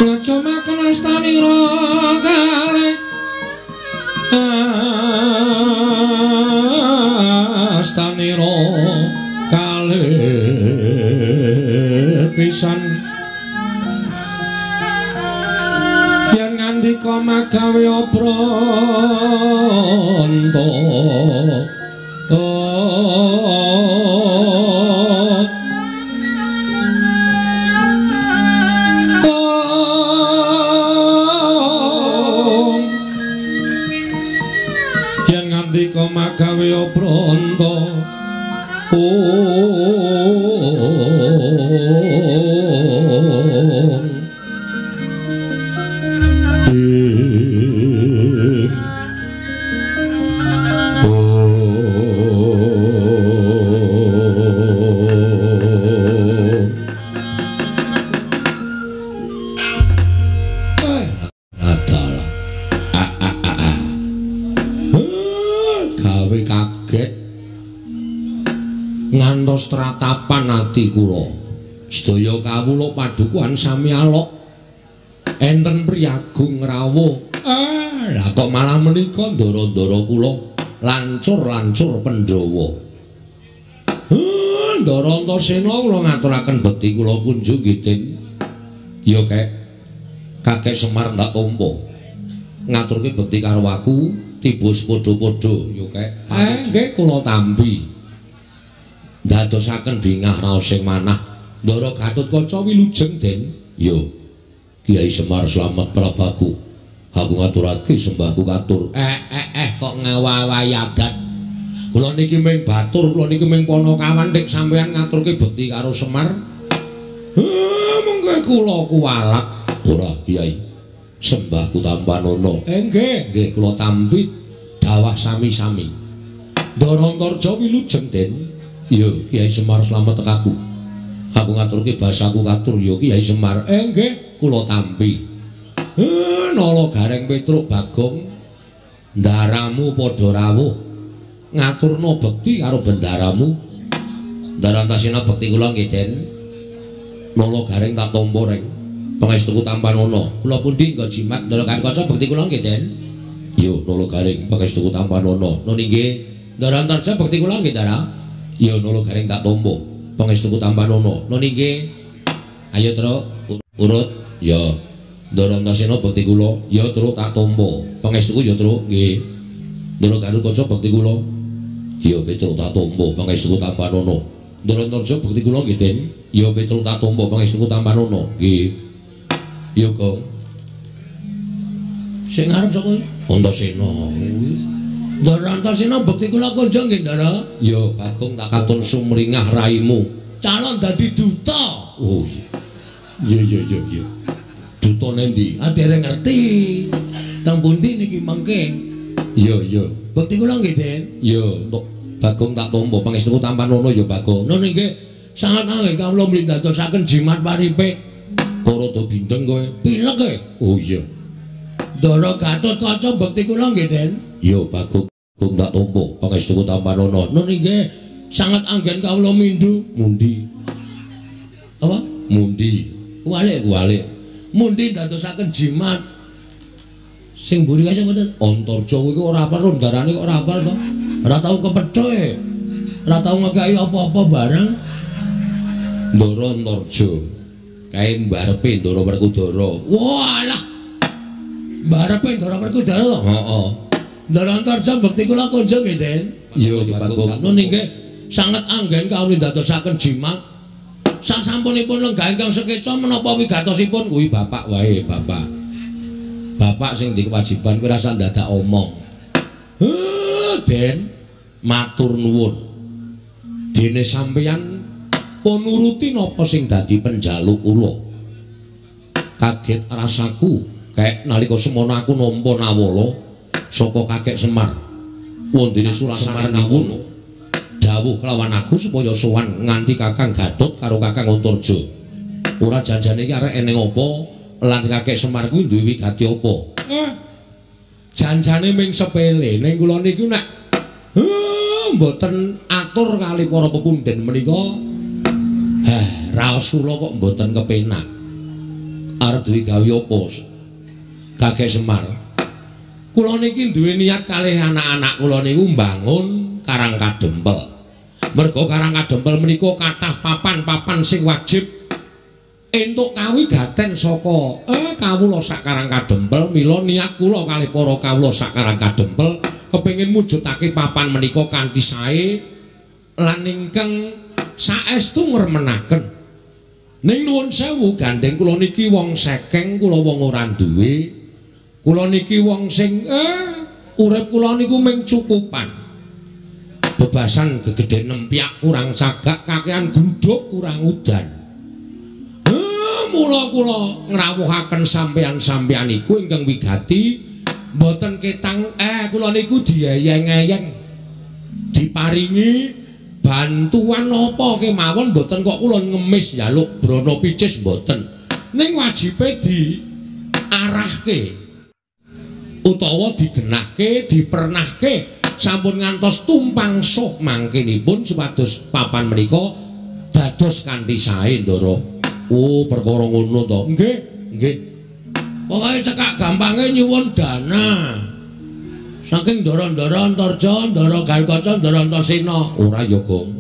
Ngaca makan astanira kalih astanira kalih pisan yen ngandika magawe obranta yen ngandika magawe obranta ngantos tratapan ati kula. Sedaya kawula padukuhan sami alok. Enten priyagung rawuh. Lah kok malah menika ndara-ndara kula lancur-lancur Pandhawa. Ndara Antasena kula ngaturaken bekti kula kunjung nggih, Den. Ya kek Kakek Semar ndak tampa. Ngaturke bekti karo aku tiba padha-padha ya kek. Nggih kula tampi. Ndadosaken bingah raos sing manah. Ndara Gatotkaca wilujeng, Den. Ya. Kyai Semar slamet prabaku. Aku ngaturake sembahku katur. Kok ngawawahi adat. Kula niki ming batur, kula niki ming panakawan nek sampeyan ngaturke bekti karo Semar. Mengke kula kuwalak. Ora, Kyai. Sembahku tampanana. Nggih, nggih kula tampi dawah sami-sami. Ndara Antarja wilujeng, Den. Ya, Kyai Semar slamet tekaku. Aku ngaturke basaku katur ya Kyai Semar. Nggih, kula tampi. Nala Gareng Petruk Bagong ndaramu padha rawuh ngaturna bekti karo bendaramu. Ndara Antasena bekti kula nggih, Den. Nala Gareng tak tampa reng. Pangestuku tampanana. Kula pundi nggo jimat Ndara Gatotkaca bekti kula nggih, Den. Ya, Nala Gareng pangestuku tampanana. Nun inggih. Ndara Antarja bekti kula nggih, Ndara. Ya Nala Gareng tak tampa. Pangestuku tampanana. Nun inggih. Ayo Truk, urut. Ya. Ndara Antasena bekti kula. Ya Truk tak tampa. Pangestuku ya Truk nggih. Ndara Gatotkaca bekti kula. Ya Petruk tak tampa. Pangestuku tampanana. Ndara Antarja bekti kula nggih, Den. Ya Petruk tak tampa. Pangestuku tampanana. Nggih. Ya Gong. Sing ngarep sapa? Antasena. Ndara Antasena bekti kula kunjung nggih, Ndara. Ya Bagong tak katon sumringah raimu. Calon dadi duta. Oh iya. Iya iya iya. Duta nendi? Ah dereng ngerti. Teng pundi niki mengke? Iya iya. Bekti kula nggih, Den. Ya, Bagong tak tampa pangestuku tampanana ya Bagong. Nun inggih sanget anggen kawula mlindadosaken jimat paripe. Kok rada bindeng kowe? Pilek kowe. Oh iya. Ndara Gatotkaca bekti kula nggih, Den. Ya Bagong tak tampa pangestuku tampanana. Nun inggih sanget anggen kawula mindhu. Mundi. Apa? Mundi. Kuwalik kuwalik. Mundi ndadosaken jimat. Sing mburi kae sapa to? Antarja kuwi ora apal rondarane kok ora apal to. Ora tau kepethoe. Ora tau ngekeki apa-apa barang. Ndara Antarja. Kae mbarepe Ndara Werkudara. Walah. Mbarepe Ndara Werkudara to? Heeh. Ndara Antarja bekti kula kunjung nggih, Den. Ya Bagong. Nun inggih sanget anggen kawula ndadosaken jimat. Sasampunipun lenggah ingkang sekeca menapa wigatosipun kuwi bapak wae, bapak. Bapak sing di kewajiban kuwi rasa ndadak omong. Den, matur nuwun. Dene sampeyan pun nuruti napa sing dadi penjaluk kula. Kaget rasaku kek nalika semono aku nampa nawala saka Kakek Semar. Wondene Surasemar niku dawuh kelawan aku supaya sowan nganti Kakang Gatot karo Kakang Antarja. Ora janjane iki arek eneng apa lan Kakek Semar kuwi duwe wigati apa? Janjane ming sepele ning kula niku nek mboten atur kali para pepundhen menika raos kula kok mboten kepenak. Arep duwe gawe apa? Kakek Semar. Kula niki duwe niat kalih anak-anak kula niku mbangun Karang Kadempel. Merga Karang Kadempel menika kathah papan-papan sing wajib entuk kawigaten saka kawula sak Karang Kadempel. Mila niat kula kalih para kawula sak Karang Kadempel kepengin mujudake papan menika kanthi sae lan ingkang saestu ngremenaken. Ning nuwun sewu gandeng kula niki wong sekeng, kula wong ora duwe. Kula niki wong sing urip kula niku mung cukupan. Bebasan gegedhen nempyak kurang sagak, kakean gluduk kurang udan. Mula kula ngrawuhaken sampeyan-sampeyan iku ingkang wigati mboten ketang kula niku dieyeng-eyeng diparingi bantuan napa kemawon mboten kok kula ngemis njaluk brana picis mboten. Ning wajibe diarahke utawa digenahke, dipernahke sampun ngantos tumpang suh mangkenipun supados papan menika dados kanthi sae, Ndara. Oh, perkara ngono to. Nggih, nggih. Pokoke cekak gampange nyuwun dana. Saking ndara-ndara Antarja, ndara Garukaca, ndara Antasena. Ora ya, Gong.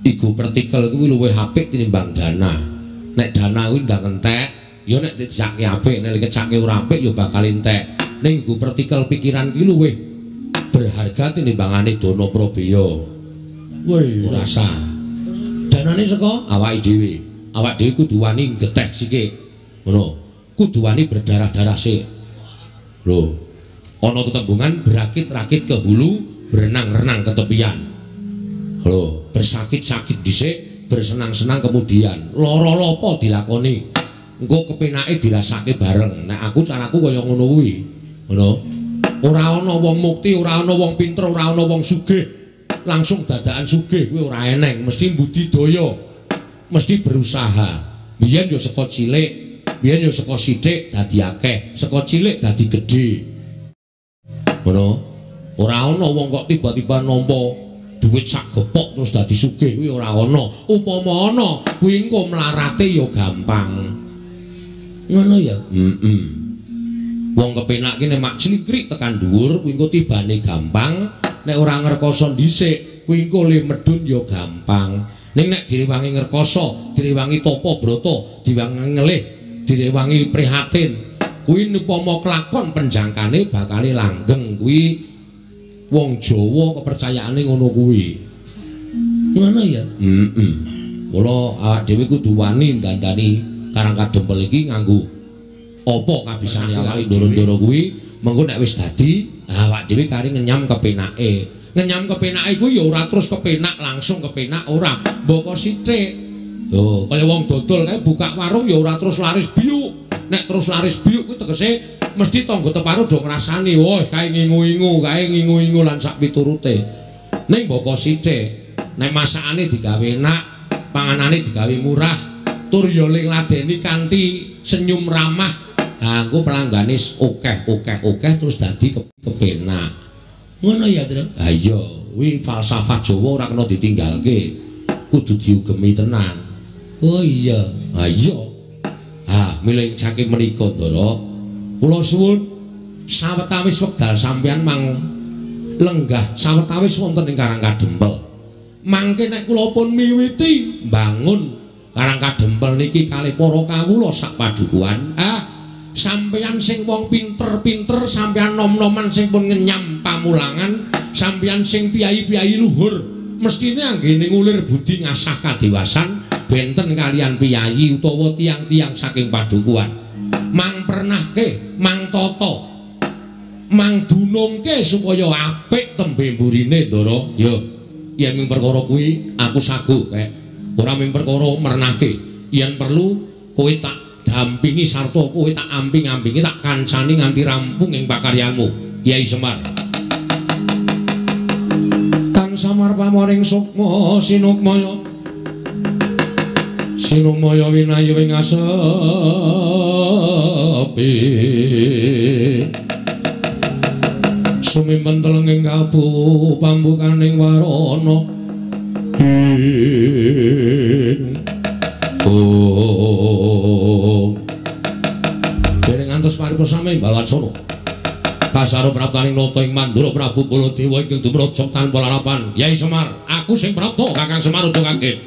Iku pertikel kuwi luwih apik tinimbang dana. Nek dana kuwi ndang entek, ya nek dijake apik, nek dikecake ora apik ya bakal entek. Ning iku pertikel pikiran kuwi luwih berharga tinimbangane dana prabeya. Woi, ora sah. Danane saka awake dhewe. Awak dhewe kudu wani geteh sithik. Ngono. Kudu wani berdarah-darah sik. Lho. Ana tetembungan berakit-rakit ke hulu, berenang-renang ke tepian. Lho, bersakit-sakit dhisik, bersenang-senang kemudian. Lara lopo dilakoni. Engko kepenake dirasake bareng. Nek aku caraku kaya ngono kuwi. Ngono. Ora ana wong mukti, ora ana wong pinter, ora ana wong sugih. Langsung dadakan sugih kuwi ora eneng, mesti budidaya. Mesti berusaha. Biyen yo saka cilik, biyen yo saka sithik dadi akeh, saka cilik dadi gedhe. Ngono. Ora ana wong kok tiba-tiba nampa dhuwit sak gepok terus dadi sugih kuwi ora ana. Upama ana, kuwi engko mlarate ya gampang. Ngono ya? Heeh. Wong kepenak ki nek mak clikrik tekan dhuwur kuwi engko tibane gampang, nek ora ngrekoso dhisik kuwi engko le medhun ya gampang. Ning nek direwangi ngrekoso, direwangi tapa brata, direwangi ngelih, direwangi prihatin, kuwi upama kelakon penjangkane bakale langgeng. Kuwi wong Jawa kepercayaane ngono kuwi. Ngono ya? Heeh. Mula awak dhewe kudu wani ndandani Karang Kadempel iki nganggo apa kabisane awake ndoro-ndoro kuwi, mengko nek wis dadi awak dhewe kari ngenyam kepenake. Ngenyam kepenake kuwi ya ora terus kepenak langsung kepenak ora, mboko sithik. Lho, kaya wong dodol kae buka warung ya ora terus laris biuk. Nek terus laris biuk kuwi tegese mesti tangga teparo do ngrasani, wah kae ngingu-ingu, kae ngingu-ingu lan sak piturute. Ning mboko sithik, nek masakane digawe enak, panganane digawe murah, tur ya ladeni kanthi senyum ramah, ha engko pelanggane akeh-akeh-akeh terus dadi kepenak. Ngono ya, Tru? Ha iya, kuwi falsafah Jawa ora kena ditinggalke. Kudu diugemi tenan. Oh iya. Ha iya. Ha, milih saking menika, Ndara. Kula suwun sawetawis wekdal sampeyan mang lenggah sawetawis wonten ing Karang Kadempel. Mangke nek kula pun miwiti mbangun Karang Kadempel niki kalih para kawula sak padukuhan, sampeyan sing wong pinter-pinter, sampeyan nom-noman sing pun ngenyam pamulangan, sampeyan sing piyai-piyai luhur, mestine anggene ngulir budi ngasah kadewasan benten kalian piyayi utawa tiang-tiang saking padukuhan. Mang pernahke, mang tata, mang dunungke supaya apik tembe mburine, Ndara. Ya, yen ming perkara kuwi aku sagu kek. Ora ming perkara mernahke, yen perlu kowe tak dampingi sarta kowe tak amping-ampingi, tak kancani nganti rampung ing pakaryanmu, Yai Semar. Tan samar pamoring sukma sinukmaya, sinukmaya winayu ing asepi, sumimpen telenging kalbu pambukaning warana ing. Oh. Ngantos paripurna sami balwacana. Kasaro praptaning nata ing Mandura Prabu Baladewa ingkang dumraja tanpa larapan. Yai Semar, aku sing prapta Kakang Semar aja kaget.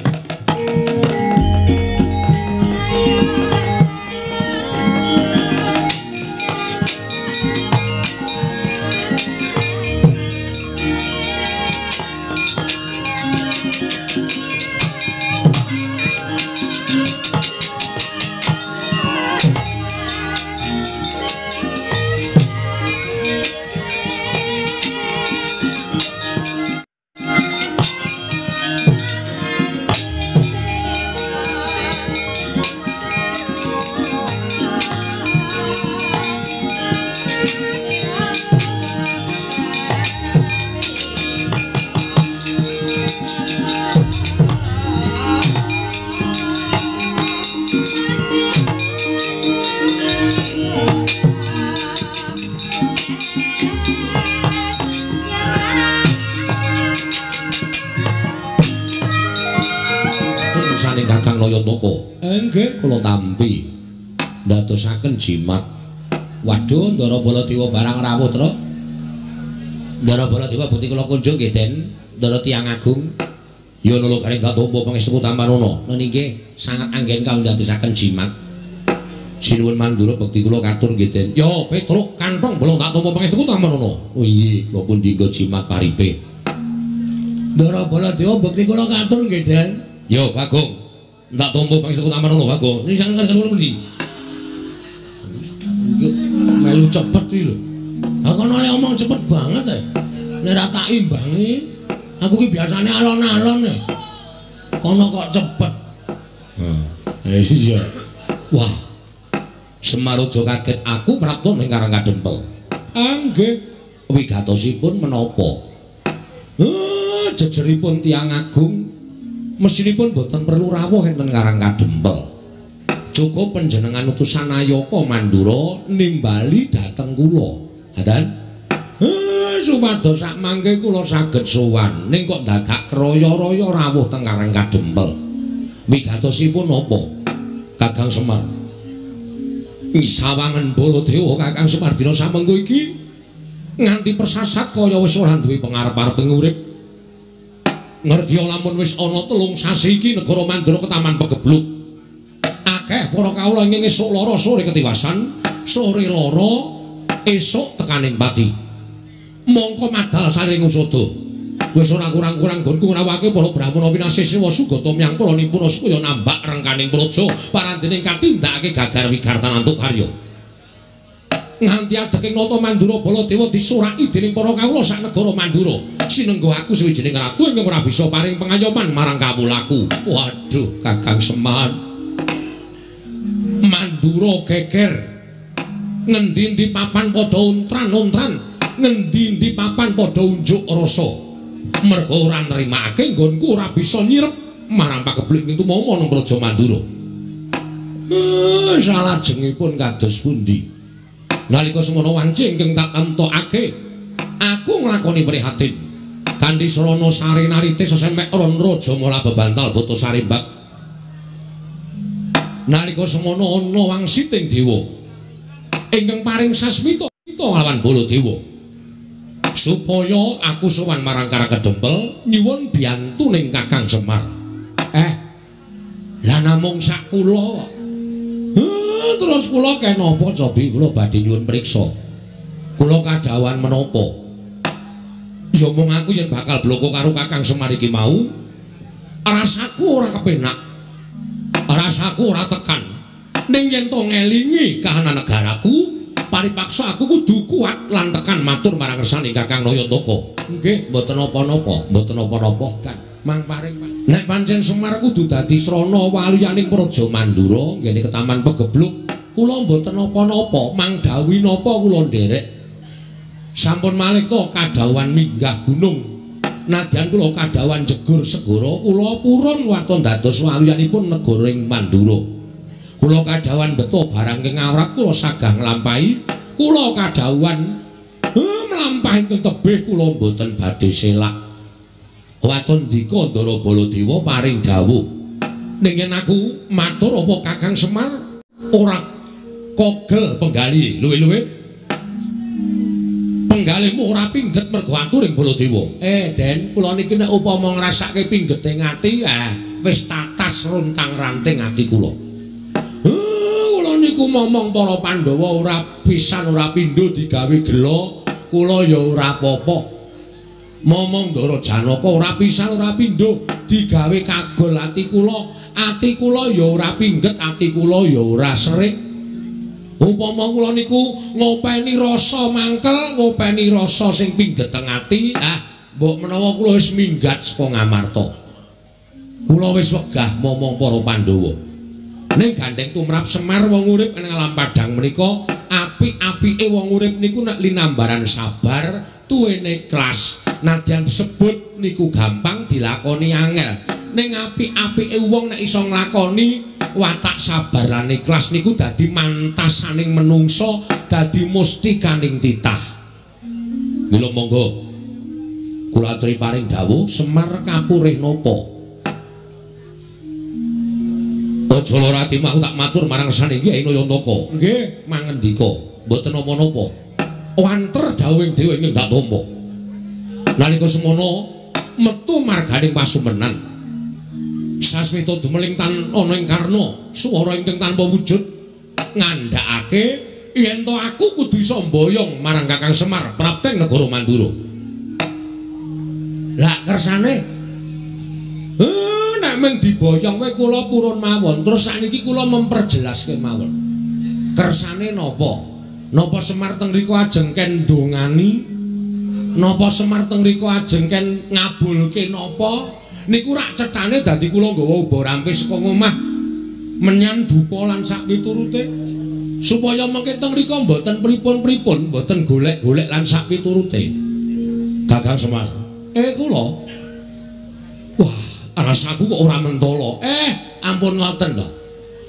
Nggih kula tampi ndadosaken jimat. Waduh, Ndara Baladewa barang rawuh, Truk. Ndara Baladewa bukti kula kunjung nggih, Den. Ndara tiyang agung. Ya nula garing katompa pangestu tampanana. Nun nggih sangat anggen kawula ndadosaken jimat. Sinuwun Mandura bekti kula katur nggih, Den. Ya Petruk kantong bolong tak tampa pangestu tampanana. Oh iya, kula pun dinggo jimat paripe. Ndara Baladewa bekti kula katur nggih, Den. Ya Bagong. Tak tompo pangestu tampanana Bagong. Ini sangat karo pundi? Melu cepet iki lho. Aku kono le omong cepet banget e. Nek ora tak imbangi, aku ki biasane alon-alon e. Kono kok cepet. Heh, iya. Wah. Semar aja kaget aku prapta ning Karang Kadempel. Nggih. Wigatosipun menapa? Jejeripun tiyang agung mestinipun boten perlu rawuh enten Karang Kadempel. Cukup panjenengan utusan Ayaka Mandura nimbali dhateng kula. Ngaten? Supados sak mangke kula saged sowan ning kok dadak kraya-raya rawuh teng Karang Kadempel. Wigatosipun napa? Kakang Semar. Sawangen Baladewa Kakang Semar dina samengko iki nganti persasat kaya wis ora duwe pengarep-arep urip. Ngerti lamun wis ana 3 sasi iki negara Mandura ketaman pegebluk. Akeh para kawula ingkang esuk lara sore ketiwasan, sore lara esuk tekaning pati. Mongko madal saring usada. Wis ora kurang-kurang nggonku ngrawake para brahmana pinasih sewa sugata myang para nipuna supaya nambak rengkaning praja parandening katindakake gagar wigartan antuk karya. Nganti adeking nata Mandura Baladewa disuraki dening para kawula sak negara Mandura. Sinengga aku suwijining ratu ingkang ora bisa paring pengayoman marang kawulaku. Waduh, Kakang Semar. Mandura geger. Ngendi-endi papan padha untran-untran, ngendi-endi papan padha unjuk rasa. Merga ora nrimakake nggonku ora bisa nyirep marang pagebluk ing tumama nang Praja Mandura. Salajengipun kados pundi? Nalika semono wanci ingkang tak temtokake, aku nglakoni prihatin. Kanthi srana sarinarite sesemek ron raja mala bebantal bata sarimbak. Nalika semono ana wangsiting dewa ingkang paring sasmita lawan Baladewa supaya aku sowan marang Karang Kadempel nyuwun biyantuning Kakang Semar. Lah namung sak kula. Terus kula kenapa cobi kula badhe nyuwun priksa. Kula kadhawuhan menapa? Ya mung aku yen bakal bloko karo Kakang Semar iki mau, rasaku ora kepenak. Rasaku ora tekan. Ning yen to ngelingi kahanan negaraku, paripaksa aku kudu kuat lan tekan matur marang kersane Kakang Nayantaka. Nggih, mboten napa-napa, mboten napa-napa kan. Mang paring. Nek pancen Semar kudu dadi srana waliyaning Praja Mandura nggene ketaman pegebluk, kula mboten napa-napa, mang dawuhi napa kula nderek. Sampun malih to kadhawuhan minggah gunung. Nadyan kula kadhawuhan jegur segara, kula purun waton dados waliyanipun negara ing Mandura. Kula kadhawuhan beto barang ing awrat kula sagah nglampahi, kula kadhawuhan mlampah ingkang tebih kula mboten badhe selak. Waton dika Ndara Baladewa paring dawuh. Ning yen aku matur apa Kakang Semar ora Kogel penggali luwe-luwe. Penggalimu ora pingget mergo aturing Baladewa. Den, kula niki nek upama ngrasake pinggete ati, wis tatas runtang-ranting ati kula. Kula niku momong para Pandhawa ora pisan ora pindho digawe gela, kula ya ora apa-apa. Momong Ndara Janaka ora pisan ora pindho digawe kagol ati kula, ati kula ya ora pingget, ati kula ya ora serik. Upama kula niku ngopeni rasa mangkel, ngopeni rasa sing pingget teng ati, mbok menawa kula wis minggat saka Ngamarta. Kula wis wegah momong para Pandhawa. Ning gandeng tumrap Semar wong urip ing alam padhang menika, apik-apike wong urip niku nek linambaran sabar, tuwene ikhlas. Nadyan disebut niku gampang dilakoni angel. Ning apik-apike wong nek iso nglakoni watak sabar lan ikhlas niku dadi mantasaning menungso, dadi mustikaning titah. Mila monggo kula aturi paring dawuh Semar kapurih napa? Aja lara atimu, aku tak matur marang saniki Nayantaka. Nggih, mangendika, mboten napa-napa. Wanter dawuhing dewa ingkang tak tampa. Nalika semono metu marganing pasumenan. Sasmita dumeling tan ana ing karna, swara ingkang tanpa wujud ngandhakake yen to aku kudu iso mboyong marang Kakang Semar prapteng negara Mandura. Lah kersane nek mung diboyong kowe kula purun mawon. Terus sakniki kula memperjelas kemawon. Kersane napa? Napa Semar teng mriku ajeng ken ndongani? Napa Semar teng mriku ajeng ken ngabulke napa? Niku rak cethane dadi kula nggawa uba rampis saka ngomah menyan dupa lan sak piturute supaya mengke teng mriku mboten pripun-pripun, mboten golek-golek lan sak piturute. Kakang Semar, kula. Wah, rasaku kok ora mentala. Ampun ngoten to.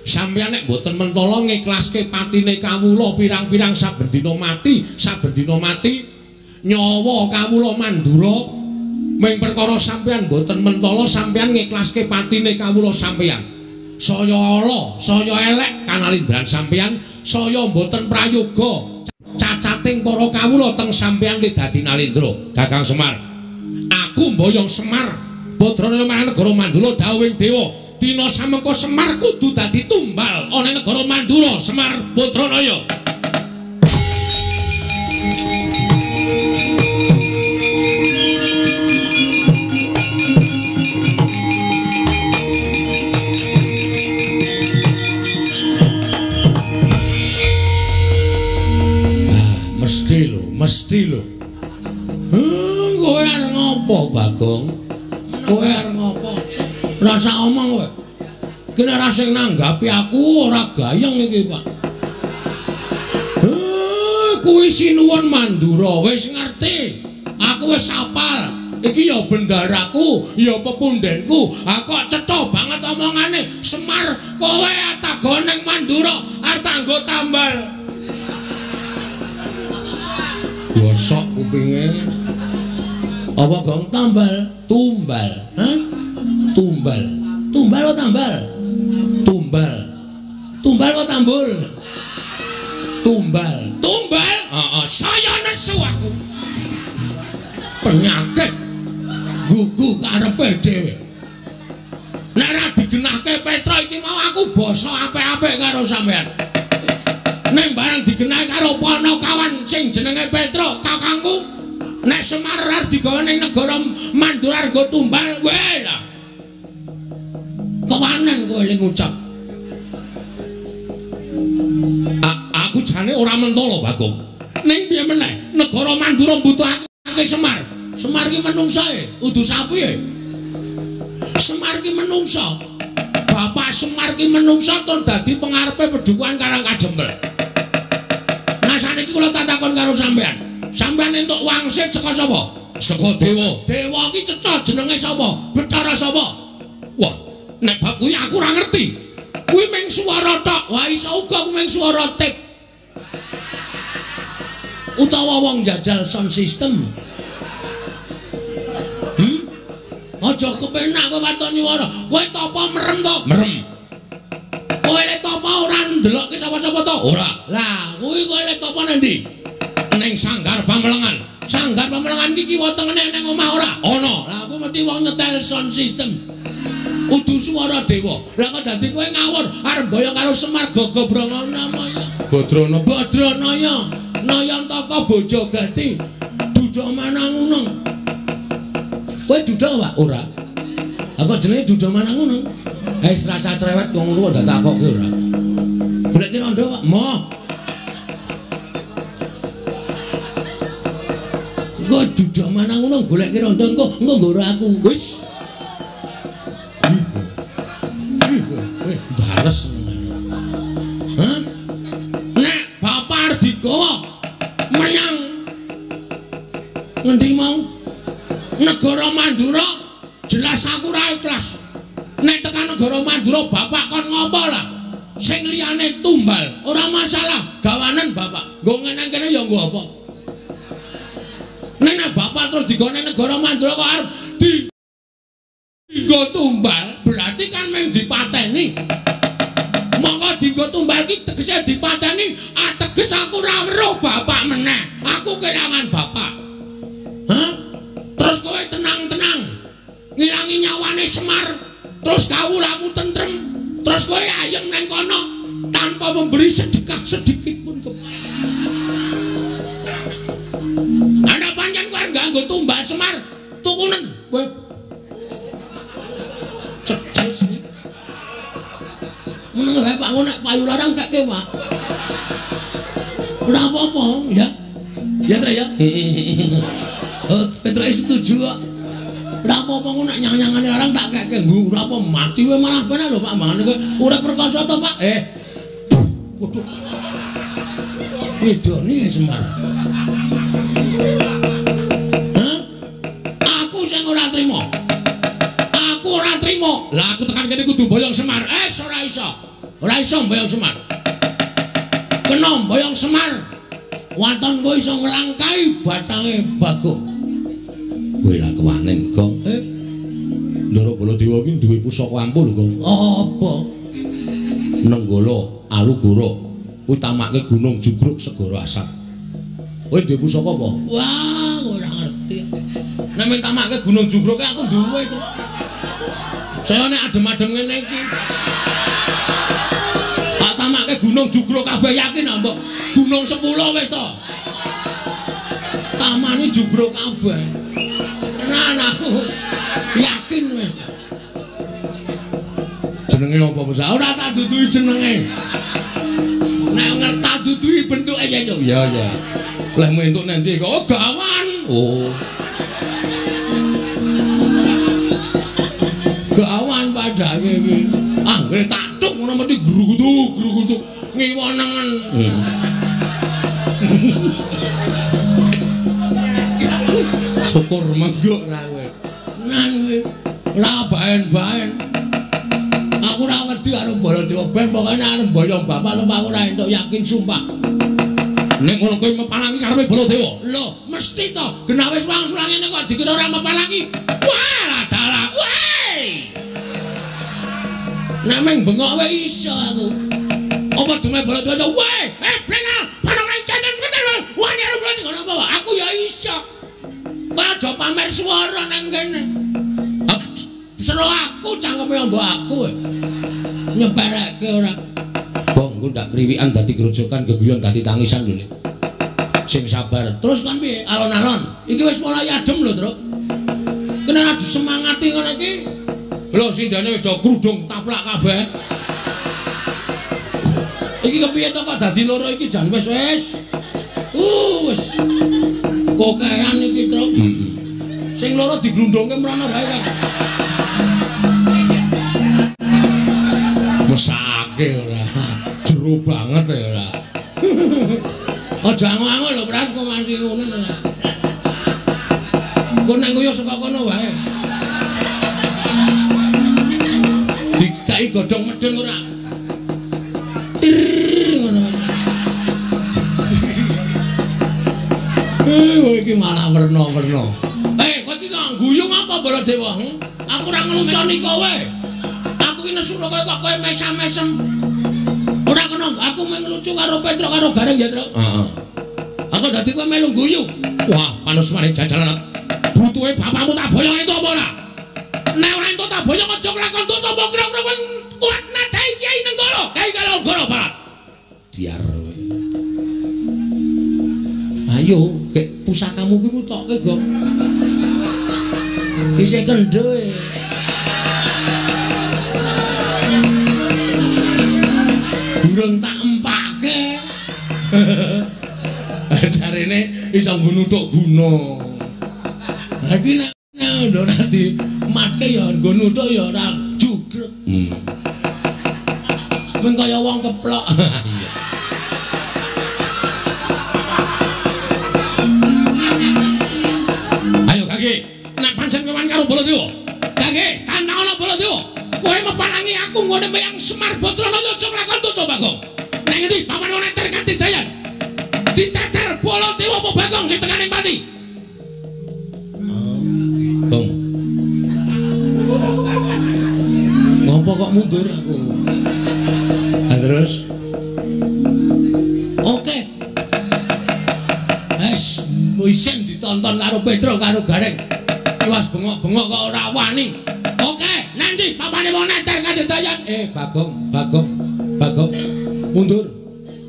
Sampeyan nek mboten mentala ngiklaske patine kawula pirang-pirang saben dina mati, saben dina mati nyawa kawula Mandura. Ming perkara sampeyan mboten mentala, sampeyan ngiklaske patine kawula sampeyan. Saya ala, saya elek kanalindran sampeyan, saya mboten prayoga cacating para kawula teng sampeyan li dadi nalindra. Kakang Semar, aku mboyong Semar Badranaya marang negara Mandura dawuhing dewa, dina samengko Semar kudu dadi tumbal ana negara Mandura. Semar Badranaya. Mesti lho. Kowe arep ngopo, Bagong? Kowe arep ngopo? Rasa omong kowe. Iki nek ora sing nanggapi aku ora gayeng iki, Pak. Kuwi sinuwun Mandura, wis ngerti. Aku wis hafal. Iki ya bendaraku, ya pepundenku. Ha kok cetha banget omongane. Semar, kowe atago ning Mandura arep tanggo tambal. Gosok kupinge. Apa gong tambal? Tumbal. Hah? Tumbal. Tumbal apa tambal? Tumbal. Tumbal apa tambul? Tumbal. Tumbal? Heeh, saya nesu aku. Penyakit gugu karepe dhewe. Nek ora digenahke Petra iki mau aku basa apik-apik karo sampean. Ning barang digenahi karo Panakawan sing jenenge Petra, kakangku, nek Semar arep digawa ning negara Mandura nggo tumbal, kowe lah. Kewanen kowe ling ngucap. Aku jane ora mentala, Bagong. Ning piye meneh, negara Mandura mbutuhake Semar. Semar ki menungsa e, udu sapi e. Semar ki menungsa. Bapak Semar ki menungsa tur dadi pengarepe pedukuhan Karang Kajempel. Nah saniki kula tatakon karo sampean. Sampean entuk wangsit saka sapa? Saka dewa. Dewa ki cetha jenenge sapa? Bathara sapa? Wah, nek bab kuwi aku ora ngerti. Kuwi mung swara tok. Wah, iso uga kuwi mung swara tip. Utawa wong jajal sound system. Aja kepenak kowe waton nyuwara. Kowe tapa merem to? Merem. Kowe le tapa ora ndelokke sapa-sapa to? Ora. Lah, kuwi kowe lek apa nang ndi? Ning Sanggar Pamelengan. Sanggar Pamelengan iki kiwa tengene nang omah ora? Ana. Lah aku mesti wong nyetel sound system. Udu swara dewa. Lah kok dadi kowe ngawur arep mboyong karo Semar Gogobronana ya. Badrana Badranaya. Nayantaka Bojogati. Duda Manangunung. Kowe duda Pak? Ora. Lah kok jenenge Duda Manangunung? Wis rasa cerewet kok ngono kok ndak takokke ora. Golek rondo Pak. Moh. Kok Duda Manangunung golek rondo engko engko nggoro aku. Wis. Bares. Hah? Nek Bapak arep digawa menyang ngendi mau? Negara Mandura jelas aku ora ikhlas. Nek tekan negara Mandura bapak kon ngopo lah? Sing liyane tumbal, ora masalah, gawanen bapak. Nggo ngene kene ya nggo apa? Nek bapak terus digone negara Mandura kok arep dienggo tumbal, berarti kan mung dipateni. Monggo dienggo tumbal iki tegese dipateni, ateges aku ora weruh bapak meneh. Aku kelangan bapak. Hah? Terus kowe tenang-tenang ngilangi nyawane Semar, terus kawulamu tentrem, terus kowe ayem nang kono tanpa memberi sedekah sedikit pun ke. Ana pancen kowe nganggo tumbal Semar, tukunen kowe. Cerdas iki. Meneng wae Pak, nek payu larang keke, Pak. Ora apa-apa, ya. Ya, Tre ya. Oh, Petruk setuju kok. Ora apa-apa ngono nek nyang-nyangane larang tak keke nggo ora apa mati wae malah bener lho Pak mangane kowe urip perkasa to Pak. Waduh. Ngidoni Semar. Hah? Aku sing ora trima. Aku ora trima. Lah aku tekan kene kudu boyong Semar. Ora iso. Ora iso boyong Semar. Kena boyong Semar. Waton kowe iso nglangkai batange Bagong. Kowe lah kewanen, Gong. Ndara Baladewa iki duwe pusaka ampuh lho, Gong. Apa? Nenggala Alugoro. Kuwi tamake Gunung Jugruk Segara Asap. Kowe duwe pusaka apa? Wah, ora ngerti. Nek men tamake Gunung Jugruk aku duwe to. Saya nek adem-adem ngene iki. Tak tamake Gunung Jugruk kabeh yakin ah, mbok. Gunung 10 wis to. Tamane jugruk kabeh. Tenan aku yakin wis. Jenenge apa bos? Ora tak duduhi jenenge. Nek ngerti duduhi bentuke ya, Cuk. Ya ya. Leh entuk nang ndi kok? Oh, gawan. Oh. Gawan padake iki. Anggere tak tuk ngono mesti grugutuk-grugutuk ngiwa nengen. Syukur menggok ra kowe. Nan kowe ora baen-baen. Aku ora wedi karo Baladewa ben pokoke nek arep mboyong bapak lho aku ora entuk yakin sumpah. Nek ngono kowe mepalangi karepe Baladewa. Lho, mesti to. Genah wis wangsul ngene kok dikira ora mepalangi. Wah, dalah. Weh. Nek meng bengok wae iso aku. Apa dume Baladewa? Weh, blengal, panong nang cacat sekitar. Wani arep ngono apa? Aku ya iso. Aja pamer swara nang kene. Seru aku cangkeme mbok aku. Nyepelekke ora. Bong, ku ndak kriwikan dadi grojokan geguyon dadi tangisan lho. Sing sabar. Terus kon piye? Alon-alon. Iki wis mulai adem lho, Truk. Kena disemangati ngono iki. Lho sindane wis do krudung taplak kabeh. Iki kepiye to kok dadi loro iki jan wis wis. Wis. Kokean iki, Truk. Heeh. Sing loro diglundungke mrono wae kan. Mesake ora. Jero banget ya ora. Aja ango-ango lho, Pras, kok nganti ngono. Engko nang koyo saka kono wae. Dikai godhong medhun ora. Tir ngono. Kowe iki malah werna-werna. Kowe iki kok guyung apa Baladewa? Aku ora ngeluconi kowe. Aku iki nesu kowe kok kowe mesam-mesem. Ora kena, aku mung lucu karo Petruk karo Gareng ya, Truk. Heeh. Aku dadi kowe melu guyu. Wah, panusmane jajalan. Butuhe bapakmu tak boyong entuk apa ora? Nek ora entuk tak boyong aja nglakon dosa apa kira-kira kowe kuat nadai Kyai Nenggala, Kyai Kalonggara, Pak. Diar kowe. Ayo, gek pusakamu kuwi mutokke, Gong. Isih kendho e. Durung tak empake. Jarene iso nggo nuthuk guna. Lah iki nek ora dimatke ya nggo nuthuk ya ora jugrek. Mung kaya wong keplok. Iya. Ayo Kaki, nek pancen kewan karo Baladewa. Kaki, tantang ana Baladewa. Kowe meparangi aku nggone meyang Semar Badranaya aja nglakon dosa Bagong. Nang ngendi papan neter katidayan? Diteter Baladewa apa Bagong sing tekan ing pati? Gong. Ngopo kok mundur aku? Lah terus? Oke. Wes, isin ditonton karo Petruk karo Gareng. Iwas bengok-bengok kok ora wani. Oke, nanti papane wong neter katidayan. Bagong, Bagong, Bagong. Mundur.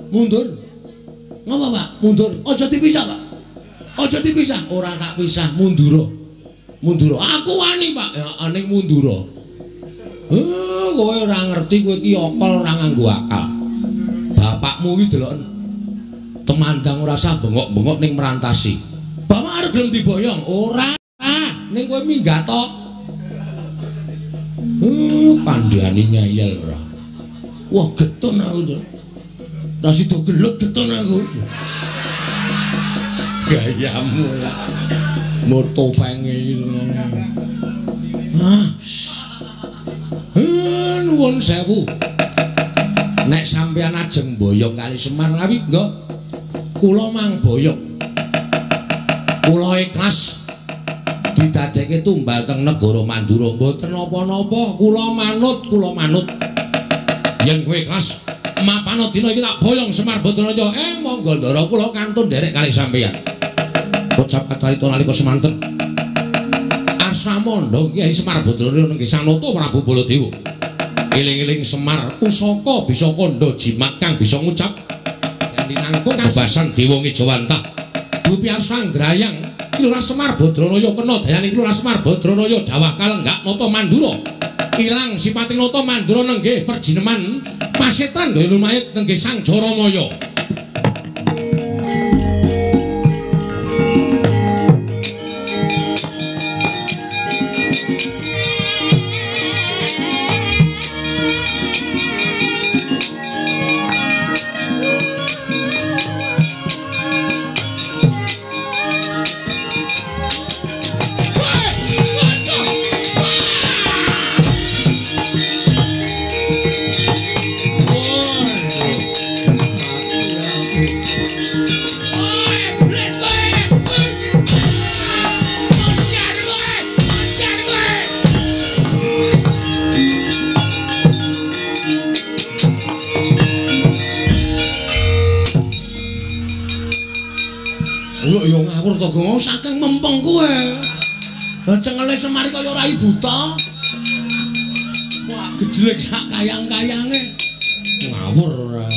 Mundur. Ngopo, Pak? Mundur. Aja dipisah, Pak. Aja dipisah. Ora tak pisah, mundura. Mundura. Aku wani, Pak. Ya ning mundura. Kowe ora ngerti kowe iki akal ora nganggo akal. Bapakmu iki deloken. Temandang ora sah bengok-bengok ning merantasi. Bapak arep gelem diboyong? Ora. Ning kowe minggat tok. Kandhane ngeyel ora. Wah, getun aku to. Ra sida gelut getun aku. Gayamu lah. Moto penge iki. Ah. Nuwun sewu. Nek sampeyan ajeng boyong kali Semar Ngawi, nggih. Kula mang boyong. Kula ikhlas didadekke tumbal teng negara Mandura mboten napa-napa. Kula manut, kula manut. Yen kowe ikhlas mapana dina iki tak boyong Semar Badranaya. Monggo ndara kula kantun nderek kali sampeyan. Ucap kacarita nalika semanten. Arsamandha Kyai Semar Badranaya nenggih Sanata Prabu Baladewa. Eling-eling Semar pusaka bisa kandha jimat kang bisa ngucap yen tinangkung bebasan dewa ngejawantah. Dupi Sanggrayang Lurah Semar Badranaya kena dayane Lurah Semar Badranaya dawah kalenggak nata Mandura. Ilang sipating nata Mandura nenggih perjineman pasetan daya lumayit nenggih Sang Jaramaya. Gong saking mempeng kowe. Lah cengele Semar kaya rai buta. Wah, gejlek sak kayang-kayange. Ngawur ora.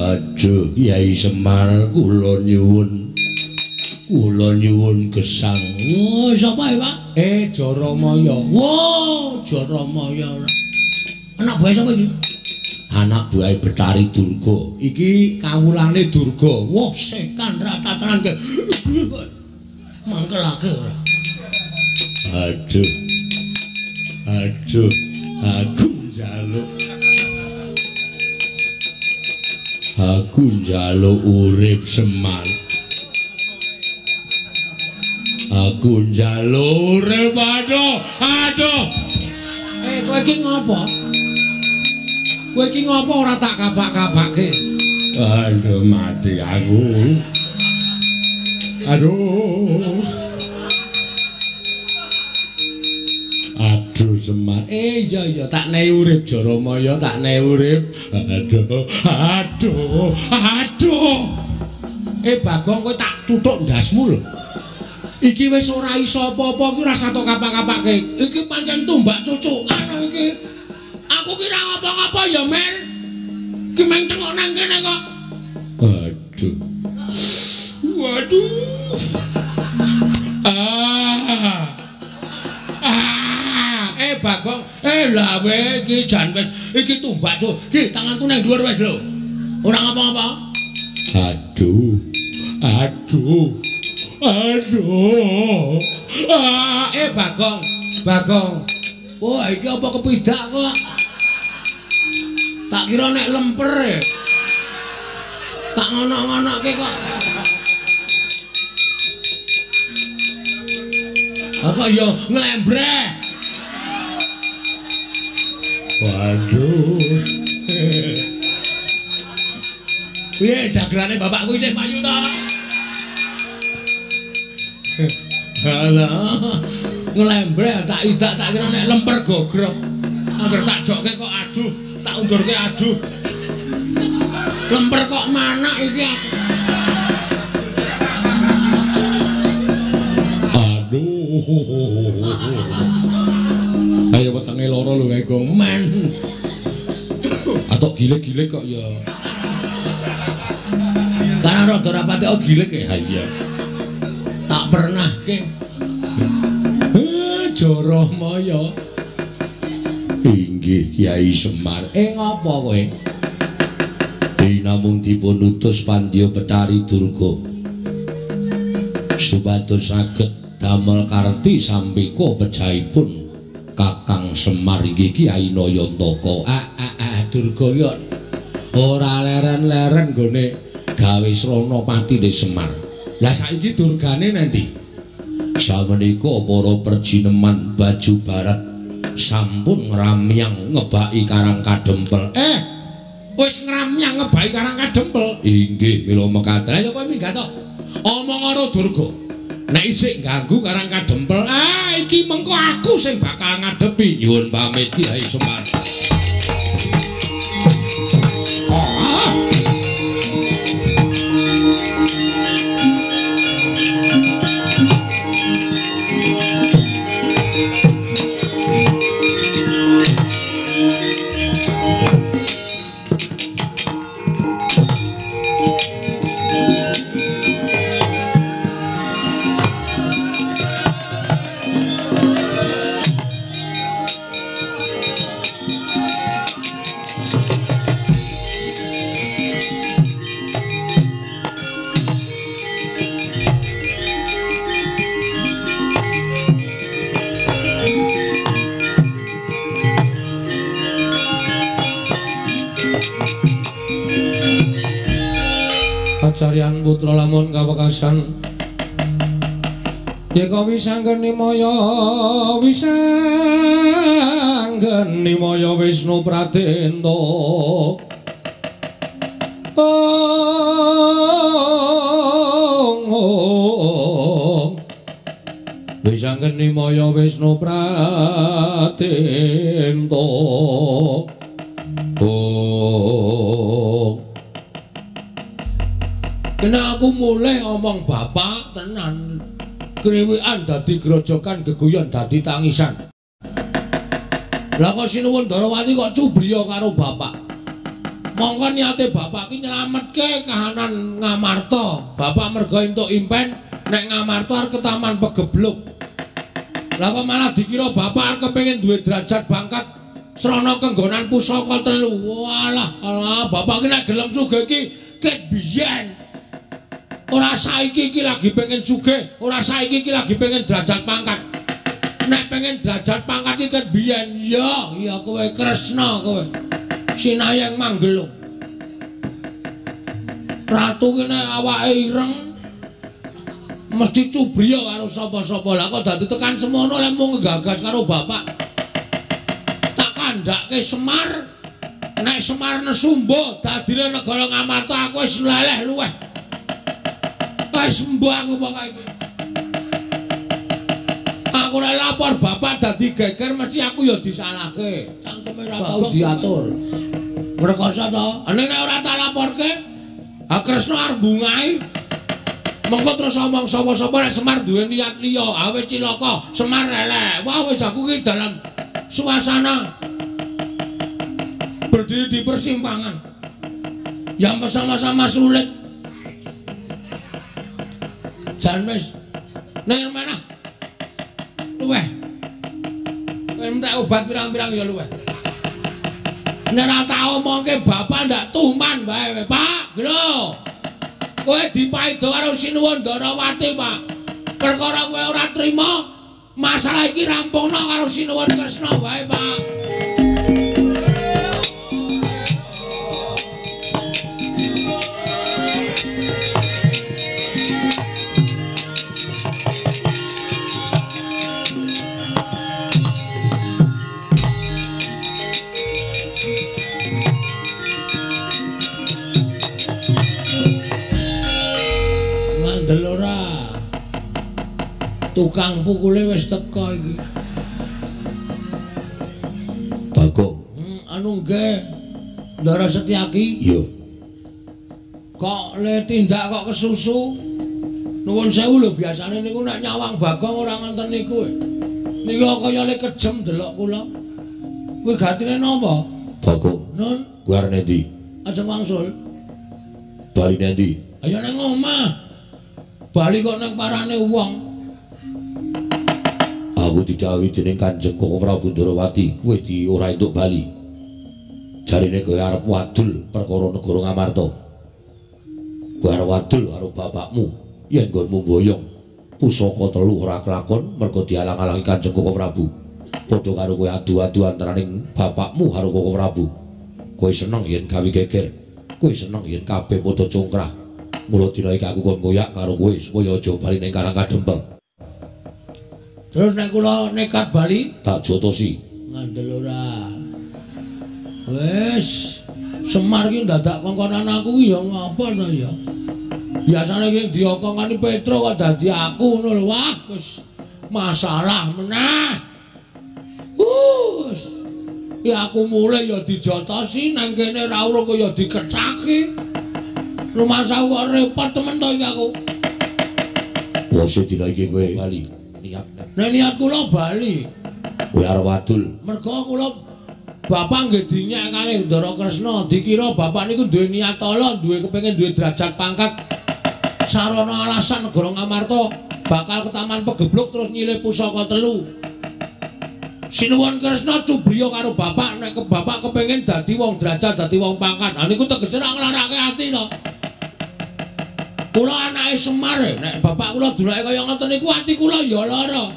Aduh, Kyai Semar kula nyuwun. Kula nyuwun gesang. Wah, sapa ya, Pak? Jaramaya. Wah, Jaramaya ora. Anak buahe sapa iki? Anak buahe Betari Durga. Iki kawulane Durga. Wah, sekan ratatanan ke. Mangkelake ora. Aduh. Aduh, aku njaluk. Aku njaluk urip Semar. Aku njaluk urip. Aduh, aduh. Kowe iki ngopo? Kowe iki ngopo ora tak kabak-kabake? Aduh, mati aku. Aduh. Aduh Semar. Iya iya tak nehi urip Jaramaya, tak nehi urip. Aduh, aduh, aduh. Bagong kowe tak tutuk ndasmu lho. Iki wis ora iso apa-apa iki ora satok kapak-kapake. Iki pancen tumbak cucukan iki. Aku ki ora ngapa-ngapa ya, Mer. Ki meng tengok nang kene kok. Aduh. Waduh. Ah. Ah, Bagong, lah we iki jan wis iki tumbak cuk. Ki tanganku nang dhuwur wis lho. Ora ngapa-ngapa. Aduh. Aduh. Aduh. Ah, Bagong, Bagong. Wah, iki apa kepidak kok? Tak kira nek lemper. Tak ngono-ngonoke kok. Apa ya nglembreh. Waduh. Piye dagelane bapakku isih payu ta? Alah, nglembreh tak idak tak kira nek lemper gogrok. Angger tak jokke kok aduh, tak undurke aduh. Lemper kok manak iki aku. Aduh. Ayo wetenge lara lho kae gong men. Atok gilik-gilik kok ya. Karena rada rapate oh gilik ya. Iya. Tak pernah ke. Jaramaya. Inggih Kyai Semar. Ngopo kowe? Dinamung dipun utus Pandya Betari Durga supados saged damel karti sampika pejahipun Kakang Semar inggih Kyai Nayantaka. Durga iki ora leren-leren nggone gawe srana patine Semar. Lah saiki durgane nanti. Samenika para perjineman baju barat sampun ngramyang ngebaki Karang Kadempel. Wis ngramyang ngebaki Karang Kadempel. Inggih mila mekaten. Ayo kowe minggat to. Omong karo Durga. Nek isih ganggu Karang Kadempel, iki mengko aku sing bakal ngadepi. Nyuwun pamit Kyai Semar. Acaryan putra lamun kawekasan yeka wisanggeni maya wisanggeni maya Wisnu Pradenta. Ong wisanggeni maya Wisnu Pradenta. Ong. Kena aku mulai omong bapak tenan. Kriwikan dadi grojokan, geguyon dadi tangisan. Lah kok sinuwun Darawati kok cubriya karo bapak. Mongko niate bapak ki nyelametke kahanan Ngamarta. Bapak merga entuk impen nek Ngamarta arep ketaman pegebluk. Lah kok malah dikira bapak arep kepengin duwe derajat pangkat srana kenggonan pusaka telu. Walah, alah bapak ki nek gelem sugih iki ket biyen. Ora saiki iki lagi pengen sugih, ora saiki iki lagi pengen derajat pangkat. Nek pengen derajat pangkat iki ket biyen, ya, ya kowe Kresna kowe. Sinayeng Manggelung. Ratu ki nek awake ireng mesti cubriya karo sapa-sapa. Lah kok dadi tekan semono lek mung nggagas karo bapak. Tak kandhake Semar, nek Semar nesumba dadine negara Ngamarta aku wis leleh luweh. Wis mbah aku pokoke iki. Aku Aku nek lapor bapak dadi geger mesti aku ya disalahke. Cangkeme ora tau diatur. Ngrekoso to? Nek ora tak laporke, ha Kresna arep bungahi. Mengko terus omong sapa-sapa nek Semar duwe niat liya, awe cilaka, Semar elek. Wah wis aku ki dalam suasana berdiri di persimpangan yang bersama-sama sulit. Jan wis ning manah luweh. Kowe entek obat pirang-pirang ya luweh. Nek ora tak omongke bapak ndak tuman wae, Pak. Lho. Kowe dipaido karo Sinuwun Ndarawati, Pak. Perkara kowe ora trima, masalah iki rampungno karo Sinuwun Kresna wae, Pak. Ora tukang pukule wis teka iki. Bagong. Anu nggih. Ndara Setyaki. Iya. Kok le tindak kok kesusu? Nuwun sewu lho, biasane niku nek nyawang Bagong ora ngoten niku. Niku kaya le kejem delok kula. Kuwi gatine napa? Bagong. Nun, kuwi arep endi? Ajeng wangsul. Bali endi? Ayo nang omah. Bali kok nang parane wong. Aku didhawuhi dening Kanjeng Koko Prabu Ndarawati, kowe di ora entuk bali. Jarine kowe arep wadul perkara negara Ngamarta. Kowe arep wadul karo bapakmu yen nggonmu mboyong pusaka telu ora kelakon mergo dialang-alangi Kanjeng Koko Prabu. Padha karo kowe adu-adu antaraning bapakmu karo Koko Prabu. Kowe seneng yen gawe geger, kowe seneng yen kabeh padha congkrah. Mula dina iki aku kon koyak karo kowe supaya aja bali ning Karang Kadempel. Terus nek kula nekat bali tak jotosi. Ngandel ora. Wis, Semar ki ndadak kongkonan aku ki ya ngapa to ya. Biasane ki diokongani Petro kok dadi aku ngono lho. Wah, wis masalah meneh. Wis. Ya aku mulai ya dijotosi nang kene ra urung ya dikethaki. Rumangsa kok repot temen to iki aku. Bose dina iki kowe bali. Niat. Nek niat kula bali. Kowe arep wadul. Mergo kula bapak nggih dinyek kalih Ndara Kresna, dikira bapak niku duwe niat ala, duwe kepengin duwe derajat pangkat. Sarana alasan negara Ngamarta bakal ketaman pegebluk terus nyilih pusaka telu. Sinuwun Kresna cubriya karo bapak nek bapak kepengin dadi wong derajat, dadi wong pangkat. Ha niku tegese ra nglarake ati to. Kula anake Semar, nek bapak kula dulake kaya ngoten niku ati kula ya lara.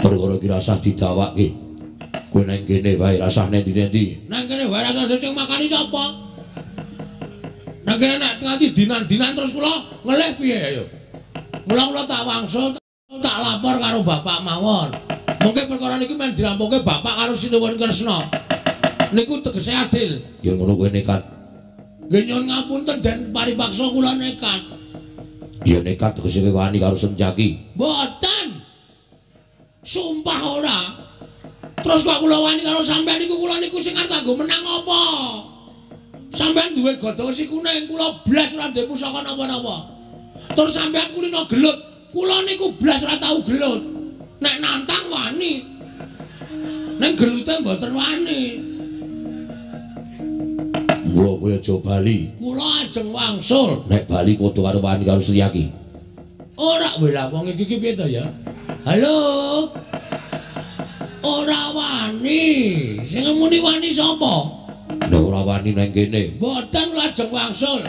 Perkara iki rasah didawake. Kowe nang kene wae rasah nendi-nendi. Nang kene wae rasah sing makani sapa? Nang kene nek nganti dinan-dinan terus kula ngelih piye ayo. Mula kula tak wangsul tak lapor karo bapak mawon. Mungkin perkara niki men dirampungke bapak karo Sinuwun Kresna. Niku tegese adil. Ya ngono kowe nekat. Nggih nyuwun ngapunten den paripaksa kula nekat. Ya nekat tegese kowe wani karo Sencaki. Mboten. Sumpah ora. Terus kok kula wani karo sampean niku kula niku sing arep kanggo menang apa? Sampean duwe godhong wesi kuning, kula blas ora duwe pusaka napa-napa. Terus sampean kulino gelut, kula niku blas ora tau gelut. Nek nantang wani. Ning gelute mboten wani. Mula kowe aja bali. Kula ajeng wangsul. Nek bali padha karo wani karo Setyaki. Ora wela wong iki ki piye to ya? Halo. Ora wani. Sing muni wani sapa? Nek ora wani nang kene. Mboten kula ajeng wangsul.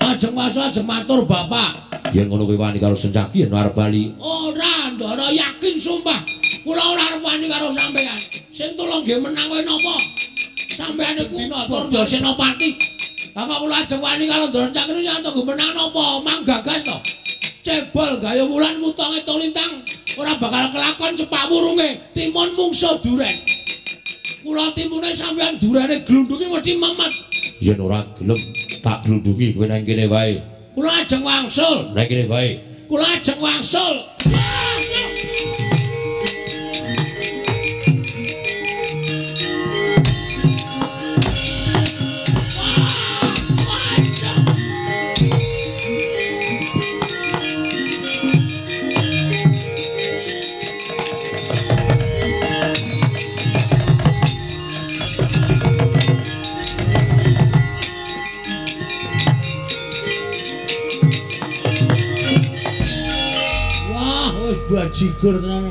Ajeng wangsul ajeng matur bapak. Yen ngono kowe wani karo Sencaki yen arep bali. Ora, Ndara yakin sumpah. Kula ora arep wani karo sampean. Sing tulung nggih menang kowe napa? Sampeyan iku Turya Senopati. Lah kok kula ajeng wani karo Ndara Setyaki niku nggo menang napa? Mang gagas to. Cebol gaya wulan wutonge tolintang ora bakal kelakon cepak wurunge timun mungsuh duren. Kula timune sampeyan durene glundungi mesti memet. Yen ora gelem tak glundungi kowe nang kene wae. Kula ajeng wangsul. Nang kene wae. Kula ajeng wangsul. Bajigur tenan.